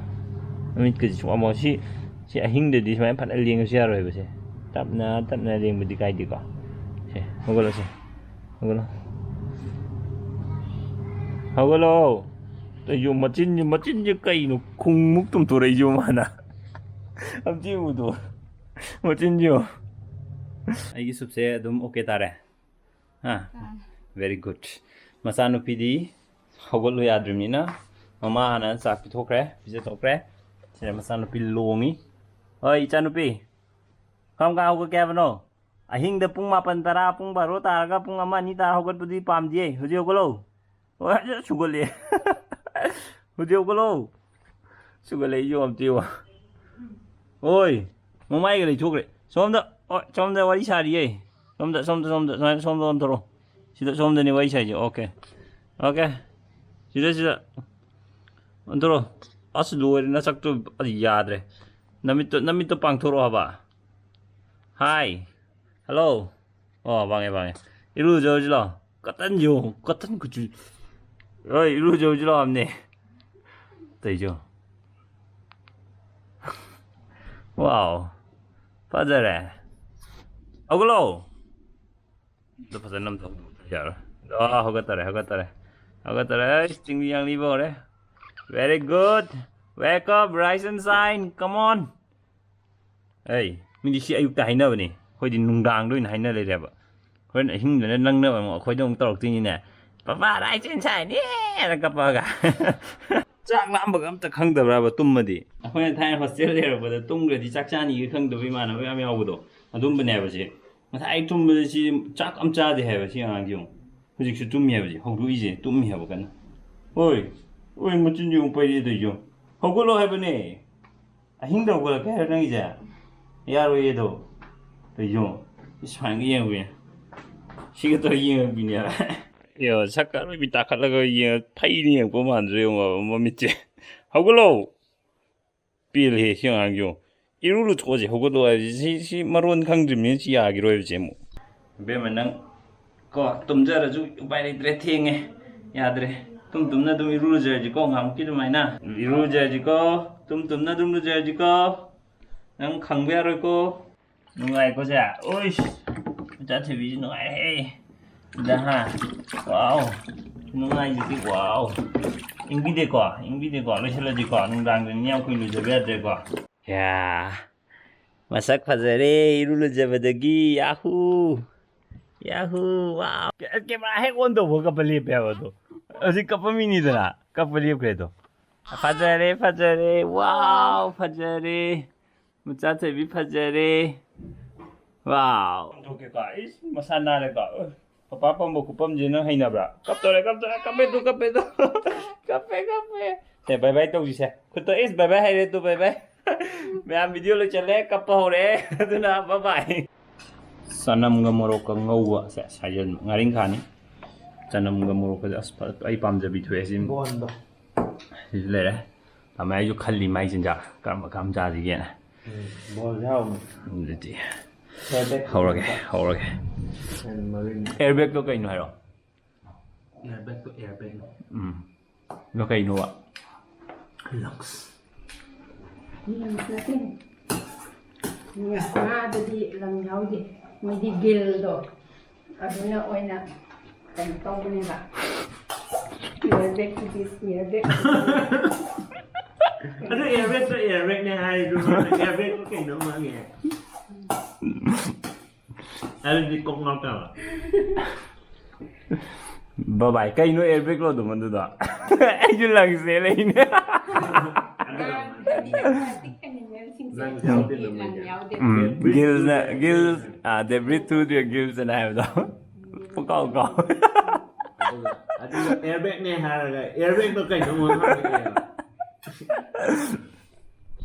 ꯅꯨꯃꯤꯠꯀꯁꯦ ꯁꯨꯡꯃꯝꯃꯣ꯫ ꯁꯤ, ꯁꯤ ꯑꯍꯤꯡꯗꯗꯤ ꯁꯨꯃꯥꯏꯅ ꯐꯖꯅ ꯂꯦꯡꯉꯁꯨ ꯌꯥꯔꯣꯏꯕ ꯁꯦ꯫ ꯇꯞꯅ, ꯇꯞꯅ ꯂꯦꯡꯕꯗꯤ ꯀꯥꯏꯗꯦꯀꯣ꯫ ꯁꯦ, ꯍꯧꯒꯠꯂꯣ ꯁꯦ꯫ ꯍꯧꯒꯠꯂꯣ꯫ ꯍꯧꯒꯠꯂꯣ꯫ ꯑꯩꯁꯨ ꯃꯆꯤꯟꯁꯦ, ꯃꯆꯤꯟꯁꯦ ꯀꯩꯅꯣ ꯈꯨꯡꯃꯨꯛ ꯇꯨꯝꯊꯣꯔꯛꯏꯁꯤꯕꯣ ꯃꯥꯅ? ꯑꯝꯇ ꯌꯦꯡꯉꯨꯗꯣ꯫ ꯃꯆꯤꯟꯁꯤꯕꯣ꯫ ꯑꯩꯒꯤ ꯁꯨꯞꯁꯦ ꯑꯗꯨꯝ ꯑꯣꯀꯦ ꯇꯥꯔꯦ꯫ ꯑꯥ, ꯇꯥꯔꯦ꯫ Very good꯫ ꯃꯆꯥꯅꯨꯄꯤꯗꯤ ꯍꯧꯒꯠꯂꯨ ꯌꯥꯗ꯭ꯔꯤꯕꯅꯤꯅ ꯃꯃꯥ ꯍꯥꯟꯅ ꯆꯥꯛ ꯄꯤꯊꯣꯛꯈ꯭ꯔꯦ, ꯄꯤꯖꯊꯣꯛꯈ꯭ꯔꯦ꯫ ꯁꯤꯗ ꯃꯆꯥꯅꯨꯄꯤ ꯂꯣꯡꯉꯤ꯫ ꯍꯣꯏ, ꯏꯆꯥꯅꯨꯄꯤ, ꯀꯔꯝ ꯀꯥꯟ ꯍꯧꯒꯠꯀꯦ ꯍꯥꯏꯕꯅꯣ? ꯑꯍꯤꯡꯗ ꯄꯨꯡ ꯃꯥꯄꯟ, ꯇꯔꯥ, ꯄꯨꯡ ꯕꯥꯔꯣ ꯇꯥꯔꯒ ꯄꯨꯡ ꯑꯃ, ꯑꯅꯤ ꯇꯥꯔ ꯍꯧꯒꯠꯄꯗꯨꯗꯤ ꯄꯥꯝꯗꯤꯌꯦ꯫ ꯍꯧꯖꯤꯛ ꯍꯧꯒꯠꯂꯣ꯫ ꯍꯣꯏ, ꯁꯨꯒꯠꯂꯦ꯫ ꯍꯧꯖꯤꯛ ꯍꯧꯒꯠꯂꯣ꯫ ꯁꯨꯒꯠꯂꯦ, ꯌꯣ ꯑꯝꯇ ꯌꯦꯡꯉꯣ꯫ ꯍꯣꯏ, ꯃꯃꯥꯏꯒ ꯂꯩꯊꯣꯛꯈ꯭ꯔꯦ꯫ ꯁꯣꯝꯗ, ꯍꯣꯏ, ꯁꯣꯝꯗ ꯋꯥꯔꯤ ꯁꯥꯔꯤꯌꯦ꯫ ꯁꯣꯝꯗ, ꯁꯣꯝꯗ, ꯁꯣꯝꯗ, ꯁꯨꯃꯥꯏꯅ ꯁꯣꯝꯗ ꯑꯣꯟꯊꯣꯔꯛꯑꯣ꯫ ꯁꯤꯗ, ꯁꯣꯝꯗꯅꯤ ꯋꯥꯔꯤ ꯁꯥꯏꯁꯦ꯫ ꯑꯣꯀꯦ꯫ ꯑꯣꯀꯦ꯫ ꯁꯤꯗ, ꯁꯤꯗ꯫ ꯑꯣꯟꯊꯣꯔꯛꯑꯣ꯫ ꯑꯁ, ꯂꯣꯏꯔꯦ, ꯅꯁꯛꯇꯨ ꯌꯥꯗ꯭ꯔꯦ꯫ ꯅꯃꯤꯠꯇꯣ, ꯅꯃꯤꯠꯇꯣ ꯄꯥꯡꯊꯣꯔꯛꯑꯣ ꯍꯥꯏꯕ꯫ ꯍꯥꯏ꯫ ꯍꯜꯂꯣ꯫ ꯑꯣ, ꯋꯥꯡꯉꯦ, ꯋꯥꯡꯉꯦ꯫ ꯏꯔꯨꯖꯔꯨꯁꯤ ꯂꯥꯎ꯫ ꯀꯇꯟ ꯌꯣ, ꯀꯇꯟ ꯀꯨꯆꯨ꯫ ꯍꯣꯏ, ꯏꯔꯨꯖꯔꯨꯁꯤ ꯂꯥꯎ ꯍꯥꯏꯕꯅꯦ꯫ ꯇꯧꯏꯁꯦ ꯌꯦꯡꯉꯣ꯫ ꯋꯥꯎ꯫ ꯐꯖꯔꯦ꯫ ꯍꯧꯒꯠꯂꯣ꯫ ꯑꯗꯨ ꯐꯖꯅ ꯑꯝꯇ ꯍꯧꯗꯣꯛꯇ꯭ꯔꯗꯤ ꯌꯥꯔꯣꯏ꯫ ꯑꯥ, ꯍꯧꯒꯠꯇꯔꯦ, ꯍꯧꯒꯠꯇꯔꯦ꯫ ꯍꯧꯒꯠꯇꯔꯦ꯫ ꯑꯩꯁ, ꯆꯤꯡꯂꯤ ꯌꯥꯡꯂꯤꯕ ꯍꯧꯔꯦ꯫ Very good꯫ Wake up, rise and shine, come on꯫ ꯑꯩ, ꯃꯤꯗꯤ ꯁꯤ ꯑꯌꯨꯛꯇ ꯍꯥꯏꯅꯕꯅꯤ, ꯑꯩꯈꯣꯏꯗꯤ ꯅꯨꯡꯗꯥꯡꯗ ꯑꯣꯏꯅ ꯍꯥꯏꯅ ꯂꯩꯔꯦꯕ꯫ ꯍꯣꯔꯦꯟ ꯑꯍꯤꯡꯗꯅ ꯅꯪꯅ ꯑꯃꯨꯛ ꯑꯩꯈꯣꯏꯗ ꯑꯃꯨꯛ ꯇꯧꯔꯛꯇꯣꯏꯅꯤꯅꯦ꯫ "ꯄꯄꯥ, rise and shine, ꯌꯦ!" ꯍꯥꯏꯅ ꯀꯞꯄꯛꯑꯒ꯫ ꯆꯥꯛ ꯂꯥꯝꯕꯒ ꯑꯝꯇ ꯈꯪꯗꯕ꯭ꯔꯕ ꯇꯨꯝꯃꯗꯤ? ꯑꯩꯈꯣꯏꯅ ꯊꯥꯏꯅ ꯍꯣꯁꯇꯦꯜ ꯂꯩꯔꯛꯄꯗ ꯇꯨꯝꯈ꯭ꯔꯗꯤ ꯆꯥꯛ ꯆꯥꯅꯤꯒ ꯈꯪꯗꯕ ꯏꯃꯥꯟꯅꯕ ꯌꯥꯝ ꯌꯥꯎꯕꯗꯣ, ꯑꯗꯨꯝꯕꯅꯦꯕ ꯁꯤ꯫ ꯉꯁꯥꯏ ꯇꯨꯝꯕꯗ ꯁꯤ ꯆꯥꯛ ꯑꯝ ꯆꯥꯗꯦ ꯍꯥꯏꯕ ꯁꯤ ꯑꯉꯥꯡꯁꯤ ꯌꯦꯡꯉꯨ꯫ ꯍꯧꯖꯤꯛꯁꯨ ꯇꯨꯝꯃꯤ ꯍꯥꯏꯕꯁꯤ, ꯍꯧꯗꯣꯛꯏꯁꯦ ꯇꯨꯝꯃꯤ ꯍꯥꯏꯕ ꯀꯟꯅ꯫ ꯍꯣꯏ, ꯍꯣꯏ, ꯃꯆꯤꯟꯁꯦ ꯑꯃꯨꯛ ꯄꯩꯔꯦ ꯇꯧꯔꯤꯁꯦ ꯌꯦꯡꯉꯨ꯫ ꯍꯧꯒꯠꯂꯣ ꯍꯥꯏꯕꯅꯦ꯫ ꯑꯍꯤꯡꯗ ꯍꯧꯒꯠꯂꯛꯀꯦ ꯍꯥꯏꯔꯣ ꯅꯪꯒꯤꯁꯦ? ꯌꯥꯔꯣꯏꯌꯦ ꯑꯗꯣ꯫ ꯀꯩꯅꯣ? ꯁꯨꯃꯥꯏꯅ ꯌꯦꯡꯉꯨꯌꯦ꯫ ꯁꯤꯒ ꯇꯧꯔ ꯌꯦꯡꯉꯛꯄꯤꯅꯦꯕ꯫ ꯌꯣ, ꯁꯛꯀ ꯂꯣꯏ ꯇꯥꯈꯠꯂꯒ ꯌꯦꯡꯉ ꯐꯩꯅ ꯌꯦꯡꯉꯛꯄ ꯃꯥꯟꯗ꯭ꯔꯦ ꯌꯦꯡꯉꯣ ꯃꯃꯤꯠꯁꯦ꯫ ꯍꯧꯒꯠꯂꯣ! ꯄꯦꯜꯂꯦꯍꯦ ꯁꯤ ꯑꯉꯥꯡꯁꯦ ꯌꯦꯡꯉꯣ꯫ ꯏꯔꯨ ꯂꯨꯊꯣꯛꯑꯁꯦ ꯍꯧꯒꯠꯂꯣ ꯍꯥꯏꯕꯁꯤ ꯁꯤ, ꯁꯤ ꯃꯔꯣꯟ ꯈꯪꯗ꯭ꯔꯤꯕꯅꯤꯅ ꯁꯤ ꯌꯥꯈꯤꯔꯣꯏꯕꯁꯦ ꯑꯃꯨꯛ꯫ ꯏꯕꯦꯝꯃ ꯅꯪ ꯀꯣ ꯇꯨꯝꯖꯔꯁꯨ ꯎꯄꯥꯏ ꯂꯩꯇ꯭ꯔꯦ, ꯊꯦꯡꯉꯦ꯫ ꯌꯥꯗ꯭ꯔꯦ꯫ ꯇꯨꯝ ꯇꯨꯝꯅ ꯑꯗꯨꯝ ꯏꯔꯨ ꯂꯨꯖꯔꯁꯤꯀꯣ ꯉꯥꯏꯍꯥꯛꯃꯨꯛꯀꯤ ꯑꯗꯨꯃꯥꯏꯅ꯫ ꯏꯔꯨ ꯂꯨꯖꯔꯁꯤꯀꯣ꯫ ꯇꯨꯝ ꯇꯨꯝꯅ ꯑꯗꯨꯝ ꯂꯨꯖꯔꯁꯤꯀꯣ꯫ ꯅꯪ ꯈꯪꯕ ꯌꯥꯔꯣꯏꯀꯣ꯫ ꯅꯨꯡꯉꯥꯏꯀꯣ ꯁꯦ? ꯎꯏꯁ! ꯃꯆꯥ ꯊꯣꯏꯕꯤꯁꯤ ꯅꯨꯡꯉꯥꯏꯍꯦ꯫ ꯁꯤꯗ ꯍꯥ? ꯋꯥꯎ! ꯅꯨꯡꯉꯥꯏꯁꯤꯗꯤ, ꯋꯥꯎ! ꯏꯪꯕꯤꯗꯦꯀꯣ? ꯏꯪꯕꯤꯗꯦꯀꯣ? ꯂꯣꯏꯁꯤꯜꯂꯁꯤꯀꯣ? ꯅꯨꯡꯗꯥꯡꯗꯅꯤ ꯌꯥꯝ ꯀꯨꯏꯅ ꯂꯨꯖꯕ ꯌꯥꯗ꯭ꯔꯦꯀꯣ? ꯌꯥ! ꯃꯁꯛ ꯐꯖꯔꯦ ꯏꯔꯨ ꯂꯨꯖꯕꯗꯒꯤ꯫ ꯌꯥꯍꯨ! ꯌꯥꯍꯨ! ꯋꯥꯎ! ꯀꯦ-, ꯀꯦꯃꯦꯔꯥ ꯍꯦꯛ ꯑꯣꯟ ꯇꯧꯕꯒ ꯀꯞꯄ ꯂꯦꯞꯄꯦ ꯍꯥꯏꯕ ꯑꯗꯣ꯫ ꯍꯧꯖꯤꯛ ꯀꯞꯄ ꯃꯤꯅꯤꯗꯅ, ꯀꯞꯄ ꯂꯦꯞꯈ꯭ꯔꯦ ꯑꯗꯣ꯫ ꯐꯖꯔꯦ, ꯐꯖꯔꯦ꯫ ꯋꯥꯎ, ꯐꯖꯔꯦ꯫ ꯃꯆꯥ ꯊꯣꯏꯕꯤ ꯐꯖꯔꯦ꯫ ꯋꯥꯎ꯫ ꯊꯣꯛꯀꯦꯀꯣ꯫ ꯏꯁ, ꯃꯁꯥ ꯅꯥꯜꯂꯦꯀꯣ꯫ ꯎ, ꯄꯄꯥ ꯄꯝꯕ ꯈꯨꯄꯝꯁꯦ ꯅꯪ ꯍꯩꯅꯕ꯭ꯔꯥ? ꯀꯞꯇꯧꯔꯦ, ꯀꯞꯇꯧꯔꯦ, ꯀꯞꯄꯦ ꯇꯨ, ꯀꯞꯄꯦ ꯇꯨ꯫ ꯀꯞꯄꯦ, ꯀꯞꯄꯦ꯫ ꯁꯦ, bye bye ꯇꯧꯁꯤꯁꯦ꯫ ꯈꯨꯠꯇꯣ, ꯏꯁ, bye bye ꯍꯥꯏꯔꯦ ꯇꯨ, bye bye꯫ ꯃꯌꯥꯝ video ꯂꯣꯏꯁꯜꯂꯦ, ꯀꯞꯄ ꯍꯧꯔꯦ꯫ ꯑꯗꯨꯅ bye bye꯫ ꯆꯅꯝꯒ ꯃꯣꯔꯣꯛꯀ ꯉꯧꯕ꯫ ꯁꯦ, ꯁꯥꯏꯖꯟ ꯉꯥꯔꯤꯡꯈꯥꯅꯤ꯫ ꯆꯅꯝꯒ ꯃꯣꯔꯣꯛꯀꯁꯦ, ꯑꯁ, ꯐ-, ꯑꯩ ꯄꯥꯝꯖꯕꯤ ꯊꯣꯛꯑꯦ ꯁꯤ꯫ ꯕꯣꯟꯗꯣ꯫ ꯁꯤꯁꯨ ꯂꯩꯔꯦ꯫ ꯇꯥꯃꯣ ꯑꯩꯁꯨ ꯈꯜꯂꯤ ꯃꯥꯏ ꯆꯤꯟꯖꯥꯛ ꯀꯔꯝꯕ, ꯀꯔꯝ ꯆꯥꯁꯤꯒꯦꯅ꯫ ꯎꯝ, ꯕꯣꯜꯁꯦ ꯍꯥꯎꯕꯅꯤ꯫ ꯑꯗꯨꯗꯤ Airbag ꯍꯧꯔꯒꯦ, ꯍꯧꯔꯒꯦ꯫ And ꯃꯔꯤꯟ꯫ Airbagꯇꯣ ꯀꯩꯅꯣ ꯍꯥꯏꯔꯣ? Airbagꯇꯣ airbagꯅꯤ꯫ ꯎꯝ꯫ ꯑꯗꯣ ꯀꯩꯅꯣꯕ? Lungs꯫ Lungs ꯅꯠꯇꯦ꯫ ꯉꯥꯗꯗꯤ lung ꯌꯥꯎꯗꯦ꯫ ꯃꯣꯏꯗꯤ gillꯗꯣ꯫ ꯑꯗꯨꯅ ꯑꯣꯏꯅ ꯀꯩꯅꯣ ꯇꯧꯕꯅꯦꯕ꯫ Airbag to this, airbag to that꯫ ꯑꯗꯨ airbagꯇꯣ airbagꯅꯦ ꯍꯥꯏꯔꯁꯨ ꯃꯥꯅ airbagꯇꯣ ꯀꯩꯅꯣ ꯉꯥꯡꯉꯦ꯫ ꯑꯗꯨꯗꯤ ꯀꯣꯛ ꯉꯥꯎ ꯇꯥꯕ꯫ Bye bye꯫ ꯀꯩꯅꯣ airbagꯂꯣ ꯑꯗꯨꯝ ꯑꯗꯨꯗꯣ? ꯑꯩꯁꯨ lungsꯁꯦ ꯂꯩꯅꯦ꯫ ꯑꯗꯨꯒ ꯂꯪ ꯌꯥꯎꯗꯦ ꯂꯪ ꯌꯥꯎꯗꯦ꯫ ꯎꯝ, gillsꯅ, gills, ah, they breathe through their gillsꯅ ꯍꯥꯏꯕꯗꯣ꯫ ꯄꯨꯀꯥꯎ ꯀꯥꯎ꯫ ꯑꯗꯨꯒ, ꯑꯗꯨꯒ airbagꯅꯦ ꯍꯥꯏꯔꯒ airbagꯗꯣ ꯀꯩꯅꯣ ꯑꯃꯨꯛ ꯍꯪꯉꯛꯑꯦꯕ꯫